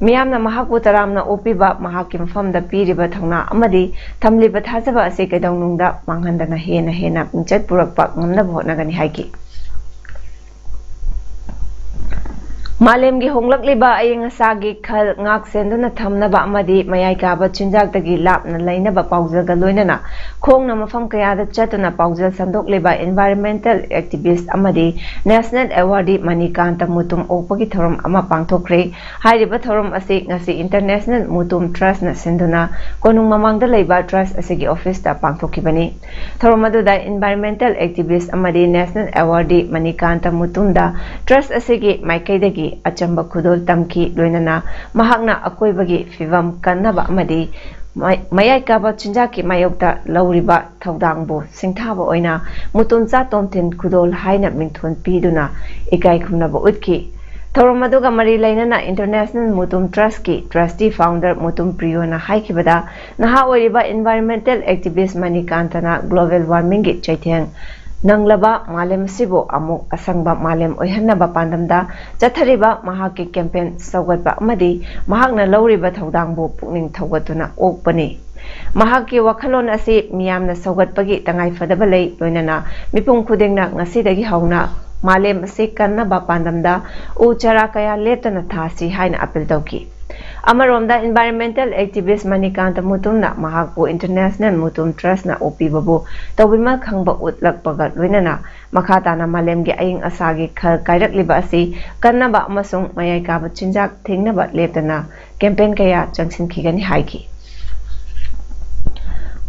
ꯃꯤꯌꯥꯝꯅ ꯃꯍꯥꯛꯄꯨ ꯇꯔꯥꯝꯅ ꯑꯣꯛꯄꯤꯕ, ꯃꯍꯥꯛꯀꯤ ꯃꯐꯝꯗ ꯄꯤꯔꯤꯕ ꯊꯧꯅꯥ ꯑꯃꯗꯤ ꯊꯝꯂꯤꯕ ꯊꯥꯖꯕ ꯑꯁꯤ ꯀꯩꯗꯧꯅꯨꯡꯗ ꯃꯥꯡꯍꯟꯗꯅ ꯍꯦꯟꯅ ꯍꯦꯟꯅ ꯃꯤꯡꯆꯠ ꯄꯨꯔꯛꯄ ꯉꯝꯅꯕ ꯍꯣꯠꯅꯒꯅꯤ ꯍꯥꯏꯈꯤ꯫ ꯃꯥꯂꯦꯝꯒꯤ ꯍꯣꯡꯂꯛꯂꯤꯕ ꯑꯏꯪ ꯑꯁꯥꯒꯤ ꯈꯜ ꯉꯥꯛ ꯁꯦꯟꯗꯨꯅ ꯊꯝꯅꯕ ꯑꯃꯗꯤ ꯃꯌꯥꯏ ꯀꯥꯕ ꯆꯤꯟꯖꯥꯛꯇꯒꯤ ꯂꯥꯞꯅ ꯂꯩꯅꯕ ꯄꯥꯎꯖꯦꯜꯒ ꯂꯣꯏꯅꯅ ꯈꯣꯡꯅ ꯃꯐꯝ ꯀꯌꯥꯗ ꯆꯠꯇꯨꯅ ꯄꯥꯎꯖꯦꯜ ꯁꯟꯗꯣꯛꯂꯤꯕ environmental activist ꯑꯃꯗꯤ national awardee ꯃꯅꯤꯀꯥꯟꯇ ꯃꯨꯇꯨꯝ ꯑꯣꯛꯄꯒꯤ ꯊꯧꯔꯝ ꯑꯃ ꯄꯥꯡꯊꯣꯛꯈ꯭ꯔꯦ꯫ ꯍꯥꯏꯔꯤꯕ ꯊꯧꯔꯝ ꯑꯁꯤ ꯉꯁꯤ International ꯃꯨꯇꯨꯝ Trustꯅ ꯁꯤꯟꯗꯨꯅ ꯀꯣꯅꯨꯡ ꯃꯃꯥꯡꯗ ꯂꯩꯕ trust ꯑꯁꯤꯒꯤ officeꯇ ꯄꯥꯡꯊꯣꯛꯈꯤꯕꯅꯤ꯫ ꯊꯧꯔꯝ ꯑꯗꯨꯗ environmental activist ꯑꯃꯗꯤ national awardee ꯃꯅꯤꯀꯥꯟꯇ ꯃꯨꯇꯨꯝꯗ trust ꯑꯁꯤꯒꯤ ꯃꯥꯏꯀꯩꯗꯒꯤ ꯑꯆꯝꯕ ꯈꯨꯗꯣꯜ ꯇꯝꯈꯤ꯫ ꯂꯣꯏꯅꯅ ꯃꯍꯥꯛꯅ ꯑꯀꯣꯏꯕꯒꯤ ꯐꯤꯕꯝ ꯀꯟꯅꯕ ꯑꯃꯗꯤ ꯃ-, ꯃꯌꯥꯏ ꯀꯥꯕ ꯆꯤꯟꯖꯥꯛꯀꯤ ꯃꯥꯌꯣꯛꯇ ꯂꯧꯔꯤꯕ ꯊꯧꯗꯥꯡꯕꯨ ꯁꯤꯡꯊꯥꯕ ꯑꯣꯏꯅ ꯃꯨꯇꯨꯝ ꯆꯥ ꯇꯣꯝꯊꯤꯟ ꯈꯨꯗꯣꯜ ꯍꯥꯏꯅ ꯃꯤꯡꯊꯣꯟ ꯄꯤꯗꯨꯅ ꯏꯀꯥꯏ ꯈꯨꯝꯅꯕ ꯎꯠꯈꯤ꯫ ꯊꯧꯔꯝ ꯑꯗꯨꯒ ꯃꯔꯤ ꯂꯩꯅꯅ International Mutum Trustꯀꯤ trustee founder Mutum ꯄ꯭ꯔꯤꯌꯣꯅ ꯍꯥꯏꯈꯤꯕꯗ, ꯅꯍꯥ ꯑꯣꯏꯔꯤꯕ environmental activist ꯃꯅꯤꯀꯥꯟꯇꯅ global warmingꯒꯤ ꯆꯩꯊꯦꯡ ꯅꯪꯂꯕ ꯃꯥꯂꯦꯝ ꯑꯁꯤꯕꯨ ꯑꯃꯨꯛ ꯑꯁꯪꯕ ꯃꯥꯂꯦꯝ ꯑꯣꯏꯍꯟꯅꯕ ꯄꯥꯟꯗꯝꯗ ꯆꯠꯊꯔꯤꯕ ꯃꯍꯥꯛꯀꯤ campaign ꯁꯧꯒꯠꯄ ꯑꯃꯗꯤ ꯃꯍꯥꯛꯅ ꯂꯧꯔꯤꯕ ꯊꯧꯗꯥꯡꯕꯨ ꯄꯨꯛꯅꯤꯡ ꯊꯧꯒꯠꯇꯨꯅ ꯑꯣꯛꯄꯅꯤ꯫ ꯃꯍꯥꯛꯀꯤ ꯋꯥꯈꯜꯂꯣꯟ ꯑꯁꯤ ꯃꯤꯌꯥꯝꯅ ꯁꯧꯒꯠꯄꯒꯤ ꯇꯉꯥꯏꯐꯗꯕ ꯂꯩ, ꯂꯣꯏꯅꯅ ꯃꯤꯄꯨꯝ ꯈꯨꯗꯤꯡꯅ ꯉꯁꯤꯗꯒꯤ ꯍꯧꯅ ꯃꯥꯂꯦꯝ ꯑꯁꯤ ꯀꯟꯅꯕ ꯄꯥꯟꯗꯝꯗ ꯎ ꯆꯥꯔꯥ ꯀꯌꯥ ꯂꯦꯞꯇꯅ ꯊꯥꯁꯤ ꯍꯥꯏꯅ appeal ꯇꯧꯈꯤ꯫ ꯑꯃꯔꯣꯝꯗ environmental activist ꯃꯅꯤꯀꯥꯟꯇ ꯃꯨꯇꯨꯝꯅ ꯃꯍꯥꯛꯄꯨ International ꯃꯨꯇꯨꯝ Trustꯅ ꯑꯣꯛꯄꯤꯕꯕꯨ ꯇꯧꯕꯤꯃꯜ ꯈꯪꯕ ꯎꯠꯂꯛꯄꯒ ꯂꯣꯏꯅꯅ ꯃꯈꯥ ꯇꯥꯅ ꯃꯥꯂꯦꯝꯒꯤ ꯑꯏꯪ ꯑꯁꯥꯒꯤ ꯈꯜ ꯀꯥꯏꯔꯛꯂꯤꯕ ꯑꯁꯤ ꯀꯟꯅꯕ ꯑꯃꯁꯨꯡ ꯃꯌꯥꯏ ꯀꯥꯕ ꯆꯤꯟꯖꯥꯛ ꯊꯤꯡꯅꯕ ꯂꯦꯞꯇꯅ campaign ꯀꯌꯥ ꯆꯪꯁꯤꯟꯈꯤꯒꯅꯤ ꯍꯥꯏꯈꯤ꯫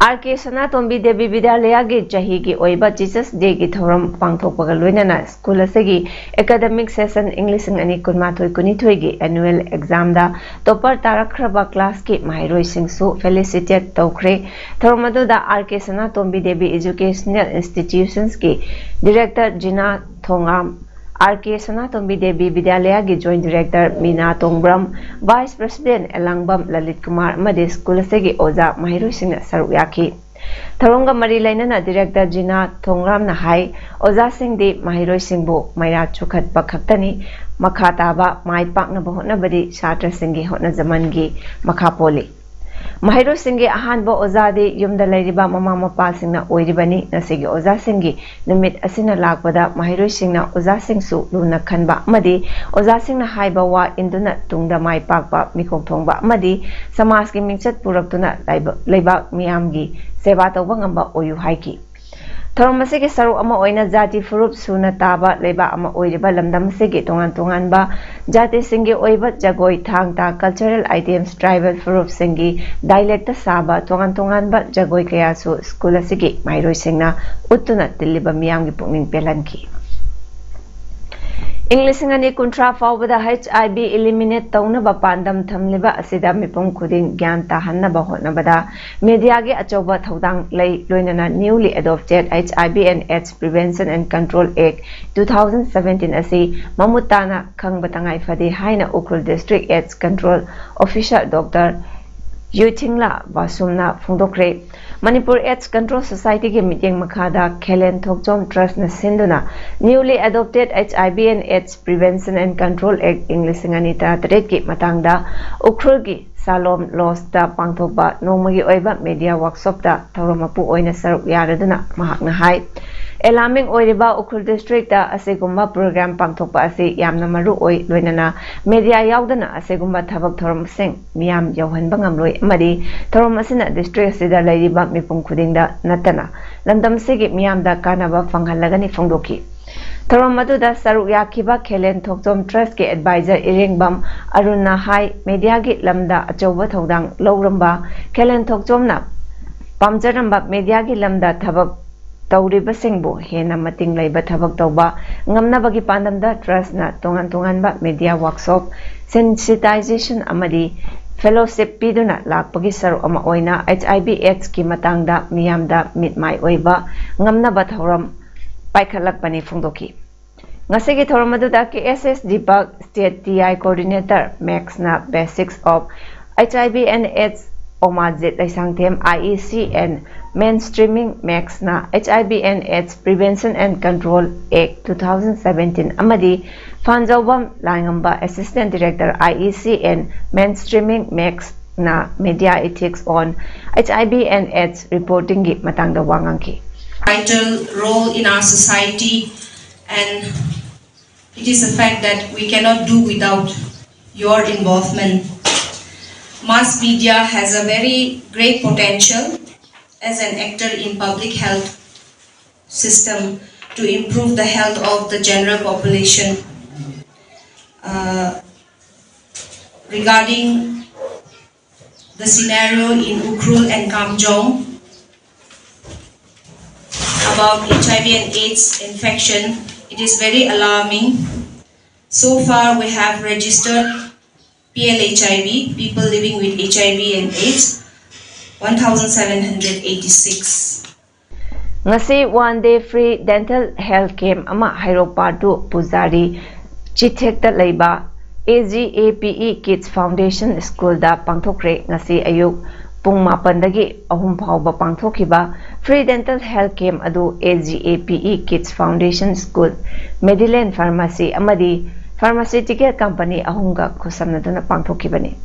R K ꯁꯅꯥꯇꯣꯝꯕꯤ ꯗꯦꯕꯤ ꯕꯤꯗ꯭ꯌꯥꯂꯌꯥꯒꯤ ꯆꯍꯤꯒꯤ ꯑꯣꯏꯕ Teachers Dayꯒꯤ ꯊꯧꯔꯝ ꯄꯥꯡꯊꯣꯛꯄꯒ ꯂꯣꯏꯅꯅ ꯁ꯭ꯀꯨꯜ ꯑꯁꯤꯒꯤ academic session ꯏꯪ ꯂꯤꯁꯤꯡ ꯑꯅꯤ ꯀꯨꯟꯃꯥꯊꯣꯏ ꯀꯨꯟꯅꯤꯊꯣꯏꯒꯤ annual examꯗ topper ꯇꯥꯔꯛꯈ꯭ꯔꯕ classꯀꯤ ꯃꯍꯩꯔꯣꯏꯁꯤꯡꯁꯨ felicitate ꯇꯧꯈ꯭ꯔꯦ꯫ ꯊꯧꯔꯝ ꯑꯗꯨꯗ R K ꯁꯅꯥꯇꯣꯝꯕꯤ ꯗꯦꯕꯤ Educational Institutionsꯀꯤ director ꯖꯤꯅꯥ ꯊꯣꯉꯥꯝ, R K Sanatombi Devi Vidyalaya ꯒꯤ Joint Director ꯃꯤꯅꯥ ꯇꯣꯡꯕ꯭ꯔꯝ, Vice President ꯑꯦꯂꯥꯡꯕꯝ ꯂꯂꯤꯠ ꯀꯨꯃꯥꯔ ꯑꯃꯗꯤ ꯁ꯭ꯀꯨꯜ ꯑꯁꯤꯒꯤ ꯑꯣꯖꯥ ꯃꯍꯩꯔꯣꯏꯁꯤꯡꯅ ꯁꯔꯨꯛ ꯌꯥꯈꯤ꯫ ꯊꯧꯔꯝꯒ ꯃꯔꯤ ꯂꯩꯅꯅ Director ꯖꯤꯅꯥ ꯊꯣꯡꯒ꯭ꯔꯥꯝꯅ ꯍꯥꯏ, ꯑꯣꯖꯥꯁꯤꯡꯗꯤ ꯃꯍꯩꯔꯣꯏꯁꯤꯡꯕꯨ ꯃꯩꯔꯥ ꯆꯨꯈꯠꯄ ꯈꯛꯇꯅꯤ, ꯃꯈꯥ ꯇꯥꯕ ꯃꯥꯏ ꯄꯥꯛꯅꯕ ꯍꯣꯠꯅꯕꯗꯤ ꯁꯥꯇ꯭ꯔꯁꯤꯡꯒꯤ ꯍꯣꯠꯅꯖꯃꯟꯒꯤ ꯃꯈꯥ ꯄꯣꯜꯂꯤ꯫ ꯃꯍꯩꯔꯣꯏꯁꯤꯡꯒꯤ ꯑꯍꯥꯟꯕ ꯑꯣꯖꯥꯗꯤ ꯌꯨꯝꯗ ꯂꯩꯔꯤꯕ ꯃꯃꯥ ꯃꯄꯥꯁꯤꯡꯅ ꯑꯣꯏꯔꯤꯕꯅꯤ꯫ ꯉꯁꯤꯒꯤ ꯑꯣꯖꯥꯁꯤꯡꯒꯤ ꯅꯨꯃꯤꯠ ꯑꯁꯤꯅ ꯂꯥꯛꯄꯗ ꯃꯍꯩꯔꯣꯏꯁꯤꯡꯅ ꯑꯣꯖꯥꯁꯤꯡꯁꯨ ꯂꯨꯅ ꯈꯟꯕ ꯑꯃꯗꯤ ꯑꯣꯖꯥꯁꯤꯡꯅ ꯍꯥꯏꯕ ꯋꯥ ꯏꯟꯗꯨꯅ ꯇꯨꯡꯗ ꯃꯥꯏ ꯄꯥꯛꯄ, ꯃꯤꯈꯣꯡ ꯊꯣꯡꯕ ꯑꯃꯗꯤ ꯁꯃꯥꯖꯀꯤ ꯃꯤꯡꯆꯠ ꯄꯨꯔꯛꯇꯨꯅ ꯂꯩꯕ-, ꯂꯩꯕꯥꯛ ꯃꯤꯌꯥꯝꯒꯤ ꯁꯦꯕꯥ ꯇꯧꯕ ꯉꯝꯕ ꯑꯣꯏꯌꯨ ꯍꯥꯏꯈꯤ꯫ ꯊꯧꯔꯝ ꯑꯁꯤꯒꯤ ꯁꯔꯨꯛ ꯑꯃ ꯑꯣꯏꯅ ꯖꯥꯇꯤ ꯐꯨꯔꯨꯞ ꯁꯨꯅ ꯇꯥꯕ ꯂꯩꯕꯥꯛ ꯑꯃ ꯑꯣꯏꯔꯤꯕ ꯂꯝꯗꯝ ꯑꯁꯤꯒꯤ ꯇꯣꯉꯥꯟ ꯇꯣꯉꯥꯟꯕ ꯖꯥꯇꯤꯁꯤꯡꯒꯤ ꯑꯣꯏꯕ ꯖꯒꯣꯏ, ꯊꯥꯡ ꯇꯥ, cultural items, tribal ꯐꯨꯔꯨꯞꯁꯤꯡꯒꯤ dialect ꯇ ꯁꯥꯕ ꯇꯣꯉꯥꯟ ꯇꯣꯉꯥꯟꯕ ꯖꯒꯣꯏ ꯀꯌꯥꯁꯨ ꯁ꯭ꯀꯨꯜ ꯑꯁꯤꯒꯤ ꯃꯍꯩꯔꯣꯏꯁꯤꯡꯅ ꯎꯠꯇꯨꯅ ꯇꯤꯜꯂꯤꯕ ꯃꯤꯌꯥꯝꯒꯤ ꯄꯨꯛꯅꯤꯡ ꯄꯦꯜꯍꯟꯈꯤ꯫ ꯏꯪ ꯂꯤꯁꯤꯡ ꯑꯅꯤ ꯀꯨꯟꯊ꯭ꯔꯥ ꯐꯥꯎꯕꯗ H I V eliminate ꯇꯧꯅꯕ ꯄꯥꯟꯗꯝ ꯊꯝꯂꯤꯕ ꯑꯁꯤꯗ ꯃꯤꯄꯨꯝ ꯈꯨꯗꯤꯡ ꯒ꯭ꯌꯥꯟ ꯇꯥꯍꯟꯅꯕ ꯍꯣꯠꯅꯕꯗ media ꯒꯤ ꯑꯆꯧꯕ ꯊꯧꯗꯥꯡ ꯂꯩ꯫ ꯂꯣꯏꯅꯅ newly adopted H I V and AIDS Prevention and Control Act two thousand seventeen ꯑꯁꯤ ꯃꯃꯨꯠ ꯇꯥꯅ ꯈꯪꯕ ꯇꯉꯥꯏ ꯐꯗꯦ ꯍꯥꯏꯅ Ukhrul District AIDS Control Officer Doctor ꯌꯨꯊꯤꯡꯂꯥ ꯕꯥꯁꯨꯝꯅ ꯐꯣꯡꯗꯣꯛꯈ꯭ꯔꯦ꯫ Manipur AIDS Control Society ꯒꯤ ꯃꯤꯠꯌꯦꯡ ꯃꯈꯥꯗ ꯈꯦꯂꯦꯟ ꯊꯣꯛꯆꯣꯝ Trust ꯅ ꯁꯤꯟꯗꯨꯅ newly adopted H I V and AIDS Prevention and Control Act ꯏꯪ ꯂꯤꯁꯤꯡ ꯑꯅꯤ ꯇꯔꯥꯇꯔꯦꯠ ꯀꯤ ꯃꯇꯥꯡꯗ ꯎꯈ꯭ꯔꯨꯜꯒꯤ ꯁꯥꯂꯣꯝ Lodge ꯇ ꯄꯥꯡꯊꯣꯛꯄ ꯅꯣꯡꯃꯒꯤ ꯑꯣꯏꯕ media workshop ꯇ ꯊꯧꯔꯝ ꯃꯄꯨ ꯑꯣꯏꯅ ꯁꯔꯨꯛ ꯌꯥꯔꯗꯨꯅ ꯃꯍꯥꯛꯅ ꯍꯥꯏ, alarming ꯑꯣꯏꯔꯤꯕ ꯎꯈ꯭ꯔꯨꯜ district ꯇ ꯑꯁꯤꯒꯨꯝꯕ program ꯄꯥꯡꯊꯣꯛꯄ ꯑꯁꯤ ꯌꯥꯝꯅ ꯃꯔꯨ ꯑꯣꯏ, ꯂꯣꯏꯅꯅ media ꯌꯥꯎꯗꯅ ꯑꯁꯤꯒꯨꯝꯕ ꯊꯕꯛ ꯊꯧꯔꯝꯁꯤꯡ ꯃꯤꯌꯥꯝ ꯌꯧꯍꯟꯕ ꯉꯝꯂꯣꯏ ꯑꯃꯗꯤ ꯊꯧꯔꯝ ꯑꯁꯤꯅ district ꯑꯁꯤꯗ ꯂꯩꯔꯤꯕ ꯃꯤꯄꯨꯝ ꯈꯨꯗꯤꯡꯗ ꯅꯠꯇꯅ ꯂꯝꯗꯝ ꯑꯁꯤꯒꯤ ꯃꯤꯌꯥꯝꯗ ꯀꯥꯟꯅꯕ ꯐꯪꯍꯜꯂꯒꯅꯤ ꯐꯣꯡꯗꯣꯛꯈꯤ꯫ ꯊꯧꯔꯝ ꯑꯗꯨꯗ ꯁꯔꯨꯛ ꯌꯥꯈꯤꯕ ꯈꯦꯂꯦꯟ ꯊꯣꯛꯆꯣꯝ Trust ꯀꯤ advisor ꯏꯔꯦꯡꯕꯝ ꯑꯔꯨꯟꯅ ꯍꯥꯏ, media ꯒꯤ ꯂꯝꯗ ꯑꯆꯧꯕ ꯊꯧꯗꯥꯡ ꯂꯧꯔꯝꯕ ꯈꯦꯂꯦꯟ ꯊꯣꯛꯆꯣꯝꯅ ꯄꯥꯝꯖꯔꯝꯕ media ꯒꯤ ꯂꯝꯗ ꯊꯕꯛ ꯇꯧꯔꯤꯕꯁꯤꯡꯕꯨ ꯍꯦꯟꯅ ꯃꯇꯤꯡ ꯂꯩꯕ ꯊꯕꯛ ꯇꯧꯕ ꯉꯝꯅꯕꯒꯤ ꯄꯥꯟꯗꯝꯗ Trust ꯅ ꯇꯣꯉꯥꯟ ꯇꯣꯉꯥꯟꯕ media workshop, sensitization ꯑꯃꯗꯤ fellowship ꯄꯤꯗꯨꯅ ꯂꯥꯛꯄꯒꯤ ꯁꯔꯨꯛ ꯑꯃ ꯑꯣꯏꯅ H I V AIDS ꯀꯤ ꯃꯇꯥꯡꯗ ꯃꯤꯌꯥꯝꯗ ꯃꯤꯠ ꯃꯥꯏ ꯑꯣꯏꯕ ꯉꯝꯅꯕ ꯊꯧꯔꯝ ꯄꯥꯏꯈꯠꯂꯛꯄꯅꯤ ꯐꯣꯡꯗꯣꯛꯈꯤ꯫ ꯉꯁꯤꯒꯤ ꯊꯧꯔꯝ ꯑꯗꯨꯗ K S S Deepak, State T I Coordinator, MACSꯅ Basics of H I V and AIDS, Omajit Laisangthem, I E C and Mainstreaming, MACSꯅ H I V and AIDS Prevention and Control Act two thousand seventeen ꯑꯃꯗꯤ ꯐꯥꯟꯖꯧꯕꯝ ꯂꯥꯏꯉꯝꯕ, Assistant Director, I E C and Mainstreaming, MACSꯅ Media Ethics on H I V and AIDS Reportingꯒꯤ ꯃꯇꯥꯡꯗ ꯋꯥ ꯉꯥꯡꯈꯤ꯫ Vital role in our society, and it is a fact that we cannot do without your involvement. Mass media has a very great potential as an actor in public health system to improve the health of the general population. Uh, regarding the scenario in Ukhrul and Kamjong about H I V and AIDS infection, it is very alarming. So far, we have registered P L H I V, people living with H I V and AIDS, one thousand seven hundred eighty-six. ꯉꯁꯤ One Day Free Dental Health Camp ꯑꯃ ꯍꯩꯔꯣꯛ Part two ꯄꯨꯖꯥꯔꯤ ꯆꯤꯊꯦꯛꯇ ꯂꯩꯕ A G A P E Kids Foundation Schoolꯗ ꯄꯥꯡꯊꯣꯛꯈ꯭ꯔꯦ꯫ ꯉꯁꯤ ꯑꯌꯨꯛ ꯄꯨꯡ ꯃꯥꯄꯟꯗꯒꯤ ꯑꯍꯨꯝ ꯐꯥꯎꯕ ꯄꯥꯡꯊꯣꯛꯈꯤꯕ Free Dental Health Camp ꯑꯗꯨ A G A P E Kids Foundation School, Medilane Pharmacy ꯑꯃꯗꯤ Pharmaceutical Company ꯑꯍꯨꯝꯒ ꯈꯨꯠꯁꯝꯅꯗꯨꯅ ꯄꯥꯡꯊꯣꯛꯈꯤꯕꯅꯤ꯫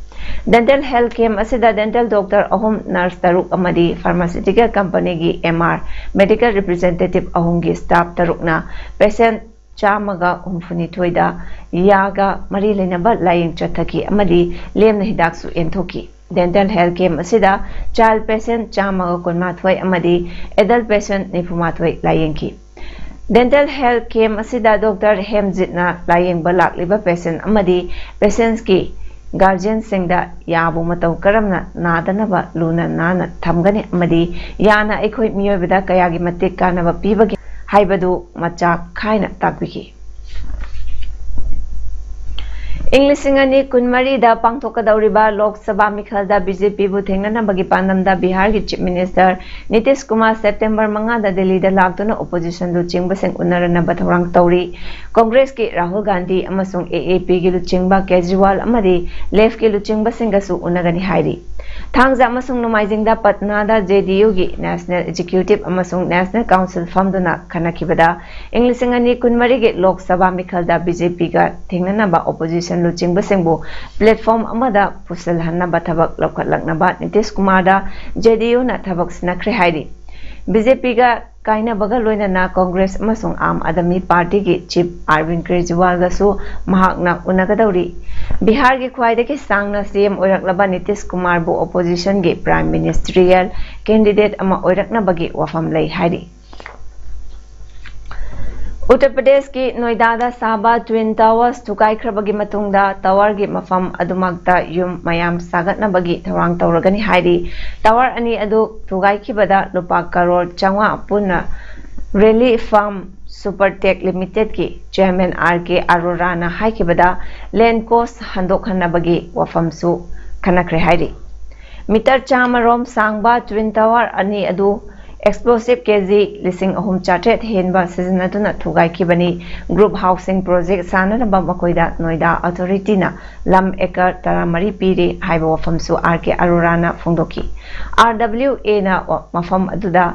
Dental Health Camp ꯑꯁꯤꯗ dental doctor ꯑꯍꯨꯝ, nurse ꯇꯔꯨꯛ ꯑꯃꯗꯤ Pharmaceutical Companyꯒꯤ M R, Medical Representative ꯑꯍꯨꯝꯒꯤ staff ꯇꯔꯨꯛꯅ patient ꯆꯥꯝꯃꯒ ꯍꯨꯝꯐꯨꯅꯤꯊꯣꯏꯗ ꯌꯥꯒ ꯃꯔꯤ ꯂꯩꯅꯕ ꯂꯥꯌꯦꯡ ꯆꯠꯊꯈꯤ ꯑꯃꯗꯤ ꯂꯦꯝꯅ ꯍꯤꯗꯥꯛꯁꯨ ꯌꯦꯟꯊꯣꯛꯈꯤ꯫ Dental Health Camp ꯑꯁꯤꯗ child patient ꯆꯥꯝꯃꯒ ꯀꯨꯟꯃꯥꯊꯣꯏ ꯑꯃꯗꯤ adult patient ꯅꯤꯐꯨꯃꯥꯊꯣꯏ ꯂꯥꯌꯦꯡꯈꯤ꯫ Dental Health Camp ꯑꯁꯤꯗ Doctor ꯍꯦꯝꯖꯤꯠꯅ ꯂꯥꯌꯦꯡꯕ ꯂꯥꯛꯂꯤꯕ patient ꯑꯃꯗꯤ patientsꯀꯤ guardianꯁꯤꯡꯗ ꯌꯥꯕꯨ ꯃꯇꯧ ꯀꯔꯝꯅ ꯅꯥꯗꯅꯕ ꯂꯨꯅ ꯅꯥꯟꯅ ꯊꯝꯒꯅꯤ ꯑꯃꯗꯤ ꯌꯥꯅ ꯑꯩꯈꯣꯏ ꯃꯤꯑꯣꯏꯕꯗ ꯀꯌꯥꯒꯤ ꯃꯇꯤꯛ ꯀꯥꯟꯅꯕ ꯄꯤꯕꯒꯦ ꯍꯥꯏꯕꯗꯨ ꯃꯆꯥꯛ ꯈꯥꯏꯅ ꯇꯥꯛꯄꯤꯈꯤ꯫ ꯏꯪ ꯂꯤꯁꯤꯡ ꯑꯅꯤ ꯀꯨꯟꯃꯔꯤꯗ ꯄꯥꯡꯊꯣꯛꯀꯗꯧꯔꯤꯕ ꯂꯣꯛ ꯁꯚꯥ ꯃꯤꯈꯜꯗ ꯕꯤ ꯖꯦ ꯄꯤꯕꯨ ꯊꯦꯡꯅꯅꯕꯒꯤ ꯄꯥꯟꯗꯝꯗ ꯕꯤꯍꯥꯔꯒꯤ chief minister Nitish Kumar September ꯃꯉꯥꯗ ꯗꯤꯜꯂꯤꯗ ꯂꯥꯛꯇꯨꯅ ꯑꯣꯄꯣꯖꯤꯁꯟ ꯂꯨꯆꯤꯡꯕꯁꯤꯡ ꯎꯅꯔꯅꯕ ꯊꯧꯔꯥꯡ ꯇꯧꯔꯤ꯫ ꯀꯣꯡꯒ꯭ꯔꯦꯁꯀꯤ ꯔꯥꯍꯨꯜ ꯒꯥꯟꯙꯤ ꯑꯃꯁꯨꯡ ꯑꯦ ꯑꯦ ꯄꯤꯒꯤ ꯂꯨꯆꯤꯡꯕ ꯀꯦꯖ꯭ꯔꯤꯋꯥꯜ ꯑꯃꯗꯤ ꯂꯦꯐꯀꯤ ꯂꯨꯆꯤꯡꯕꯁꯤꯡꯒꯁꯨ ꯎꯅꯒꯅꯤ ꯍꯥꯏꯔꯤ꯫ ꯊꯥꯡꯖ ꯑꯃꯁꯨꯡ ꯅꯣꯡꯃꯥꯏꯖꯤꯡꯗ ꯄꯠꯅꯥꯗ ꯖꯦ ꯗꯤ ꯌꯨꯒꯤ ꯅꯦꯁꯅꯦꯜ ꯑꯦꯛꯖꯤꯀ꯭ꯌꯨꯇꯤꯚ ꯑꯃꯁꯨꯡ ꯅꯦꯁꯅꯦꯜ ꯀꯥꯎꯟꯁꯤꯜ ꯐꯝꯗꯨꯅ ꯈꯟꯅꯈꯤꯕꯗ ꯏꯪ ꯂꯤꯁꯤꯡ ꯑꯅꯤ ꯀꯨꯟꯃꯔꯤꯒꯤ ꯂꯣꯛ ꯁꯚꯥ ꯃꯤꯈꯜꯗ ꯕꯤ ꯖꯦ ꯄꯤꯒ ꯊꯦꯡꯅꯅꯕ ꯑꯣꯄꯣꯖꯤꯁꯟ ꯂꯨꯆꯤꯡꯕꯁꯤꯡꯕꯨ ꯄ꯭ꯂꯦꯠꯐꯣꯔꯝ ꯑꯃꯗ ꯄꯨꯁꯤꯜꯍꯟꯅꯕ ꯊꯕꯛ ꯂꯧꯈꯠꯂꯛꯅꯕ ꯅꯤꯇꯤꯁ ꯀꯨꯃꯥꯔꯗ ꯖꯦ ꯗꯤ ꯌꯨꯅ ꯊꯕꯛ ꯁꯤꯟꯅꯈ꯭ꯔꯦ ꯍꯥꯏꯔꯤ꯫ ꯕꯤ ꯖꯦ ꯄꯤꯒ ꯀꯥꯏꯅꯕꯒ ꯂꯣꯏꯅꯅ ꯀꯣꯡꯒ꯭ꯔꯦꯁ ꯑꯃꯁꯨꯡ ꯑꯥꯝ ꯑꯥꯗꯃꯤ ꯄꯥꯔꯇꯤꯒꯤ ꯆꯤꯐ ꯑꯔꯕꯤꯟ ꯀꯦꯖ꯭ꯔꯤꯋꯥꯜꯒꯁꯨ ꯃꯍꯥꯛꯅ ꯎꯅꯒꯗꯧꯔꯤ꯫ ꯕꯤꯍꯥꯔꯒꯤ ꯈ꯭ꯋꯥꯏꯗꯒꯤ ꯁꯥꯡꯅ ꯁꯤ ꯑꯦꯝ ꯑꯣꯏꯔꯛꯂꯕ ꯅꯤꯇꯤꯁ ꯀꯨꯃꯥꯔꯕꯨ ꯑꯣꯄꯣꯖꯤꯁꯟꯒꯤ ꯄ꯭ꯔꯥꯏꯝ ꯃꯤꯅꯤꯁꯇ꯭ꯔꯤꯌꯦꯜ ꯀꯦꯟꯗꯤꯗꯦꯠ ꯑꯃ ꯑꯣꯏꯔꯛꯅꯕꯒꯤ ꯋꯥꯐꯝ ꯂꯩ ꯍꯥꯏꯔꯤ꯫ ꯎꯠꯇꯔ ꯄ꯭ꯔꯗꯦꯁꯀꯤ ꯅꯣꯏꯗꯥꯗ ꯁꯥꯕ ꯇ꯭ꯋꯤꯟ ꯇꯥꯋꯔꯁ ꯊꯨꯒꯥꯏꯈ꯭ꯔꯕꯒꯤ ꯃꯇꯨꯡꯗ ꯇꯥꯋꯔꯒꯤ ꯃꯐꯝ ꯑꯗꯨꯃꯛꯇ ꯌꯨꯝ ꯃꯌꯥꯝ ꯁꯥꯒꯠꯅꯕꯒꯤ ꯊꯧꯔꯥꯡ ꯇꯧꯔꯒꯅꯤ ꯍꯥꯏꯔꯤ꯫ ꯇꯥꯋꯔ ꯑꯅꯤ ꯑꯗꯨ ꯊꯨꯒꯥꯏꯈꯤꯕꯗ ꯂꯨꯄꯥ ꯀꯔꯣꯔ ꯆꯥꯝꯃꯉꯥ ꯄꯨꯟꯅ ꯔꯦꯂꯤ ꯐꯥꯔꯝ ꯁꯨꯄꯔꯇꯦꯛ ꯂꯤꯃꯤꯇꯦꯗꯀꯤ ꯆꯦꯌꯔꯃꯦꯟ ꯑꯥꯔ ꯀꯦ ꯑꯔꯣꯔꯥꯅ ꯍꯥꯏꯈꯤꯕꯗ ꯂꯦꯟ ꯀꯣꯁ ꯍꯟꯗꯣꯛꯍꯟꯅꯕꯒꯤ ꯋꯥꯐꯝꯁꯨ ꯈꯟꯅꯈ꯭ꯔꯦ ꯍꯥꯏꯔꯤ꯫ ꯃꯤꯇꯔ ꯆꯥꯝꯃ ꯔꯣꯝ ꯁꯥꯡꯕ ꯇ꯭ꯋꯤꯟ ꯇꯥꯋꯔ ꯑꯅꯤ ꯑꯗꯨ ꯑꯦꯛꯁꯄ꯭ꯂꯣꯁꯤꯚ ꯀꯦ ꯖꯤ ꯂꯤꯁꯤꯡ ꯑꯍꯨꯝ ꯆꯥꯇ꯭ꯔꯦꯠ ꯍꯦꯟꯕ ꯁꯤꯖꯤꯟꯅꯗꯨꯅ ꯊꯨꯒꯥꯏꯈꯤꯕꯅꯤ꯫ ꯒ꯭ꯔꯨꯞ ꯍꯥꯎꯁꯤꯡ ꯄ꯭ꯔꯣꯖꯦꯛ ꯁꯥꯅꯅꯕ ꯃꯈꯣꯏꯗ ꯅꯣꯏꯗꯥ ꯑꯣꯊꯣꯔꯤꯇꯤꯅ ꯂꯝ ꯑꯦꯀꯔ ꯇꯔꯥꯃꯔꯤ ꯄꯤꯔꯤ ꯍꯥꯏꯕ ꯋꯥꯐꯝꯁꯨ ꯑꯥꯔ ꯀꯦ ꯑꯔꯣꯔꯥꯅ ꯐꯣꯡꯗꯣꯛꯈꯤ꯫ ꯑꯥꯔ ꯗꯕ꯭ꯂꯤꯎ ꯑꯦꯅ ꯃꯐꯝ ꯑꯗꯨꯗ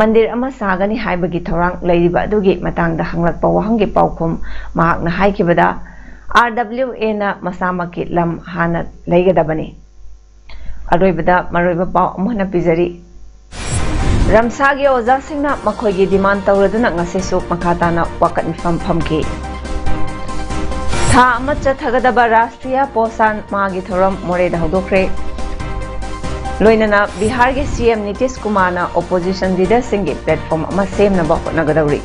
ꯃꯟꯗꯤꯔ ꯑꯃ ꯁꯥꯒꯅꯤ ꯍꯥꯏꯕꯒꯤ ꯊꯧꯔꯥꯡ ꯂꯩꯔꯤꯕ ꯑꯗꯨꯒꯤ ꯃꯇꯥꯡꯗ ꯍꯪꯂꯛꯄ ꯋꯥꯍꯪꯒꯤ ꯄꯥꯎꯈꯨꯝ ꯃꯍꯥꯛꯅ ꯍꯥꯏꯈꯤꯕꯗ, ꯑꯥꯔ ꯗꯕ꯭ꯂꯤꯎ ꯑꯦꯅ ꯃꯁꯥꯃꯛꯀꯤ ꯂꯝ ꯍꯥꯟꯅ ꯂꯩꯒꯗꯕꯅꯤ꯫ ꯑꯔꯣꯏꯕꯗ ꯃꯔꯨꯑꯣꯏꯕ ꯄꯥꯎ ꯑꯃꯨꯛ ꯍꯟꯅ ꯄꯤꯖꯔꯤ꯫ ꯔꯝꯁꯥꯒꯤ ꯑꯣꯖꯥꯁꯤꯡꯅ ꯃꯈꯣꯏꯒꯤ ꯗꯤꯃꯥꯟ ꯇꯧꯔꯗꯨꯅ ꯉꯁꯤꯁꯨ ꯃꯈꯥ ꯇꯥꯅ ꯋꯥꯀꯠ ꯃꯤꯐꯝ ꯐꯝꯈꯤ꯫ ꯊꯥ ꯑꯃ ꯆꯠꯊꯒꯗꯕ ꯔꯥꯁꯇ꯭ꯔꯤꯌꯥ ꯄꯣꯁꯥꯟ ꯃꯥꯒꯤ ꯊꯧꯔꯝ ꯃꯣꯔꯦꯗ ꯍꯧꯗꯣꯛꯈ꯭ꯔꯦ꯫ ꯂꯣꯏꯅꯅ ꯕꯤꯍꯥꯔꯒꯤ ꯁꯤ ꯑꯦꯝ ꯅꯤꯇꯤꯁ ꯀꯨꯃꯥꯔꯅ ꯑꯣꯄꯣꯖꯤꯁꯟ ꯂꯤꯗꯔꯁꯤꯡꯒꯤ ꯄ꯭ꯂꯦꯠꯐꯣꯔꯝ ꯑꯃ ꯁꯦꯝꯅꯕ ꯍꯣꯠꯅꯒꯗꯧꯔꯤ꯫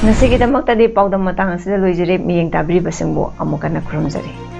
ꯉꯁꯤꯒꯤꯗꯃꯛꯇꯗꯤ ꯄꯥꯎꯗꯝ ꯃꯇꯥꯡ ꯑꯁꯤꯗ ꯂꯣꯏꯖꯔꯦ꯫ ꯃꯤꯠꯌꯦꯡ ꯇꯥꯕꯤꯔꯤꯕꯁꯤꯡꯕꯨ ꯑꯃꯨꯛ ꯍꯟꯅ ꯈꯨꯔꯨꯝꯖꯔꯤ꯫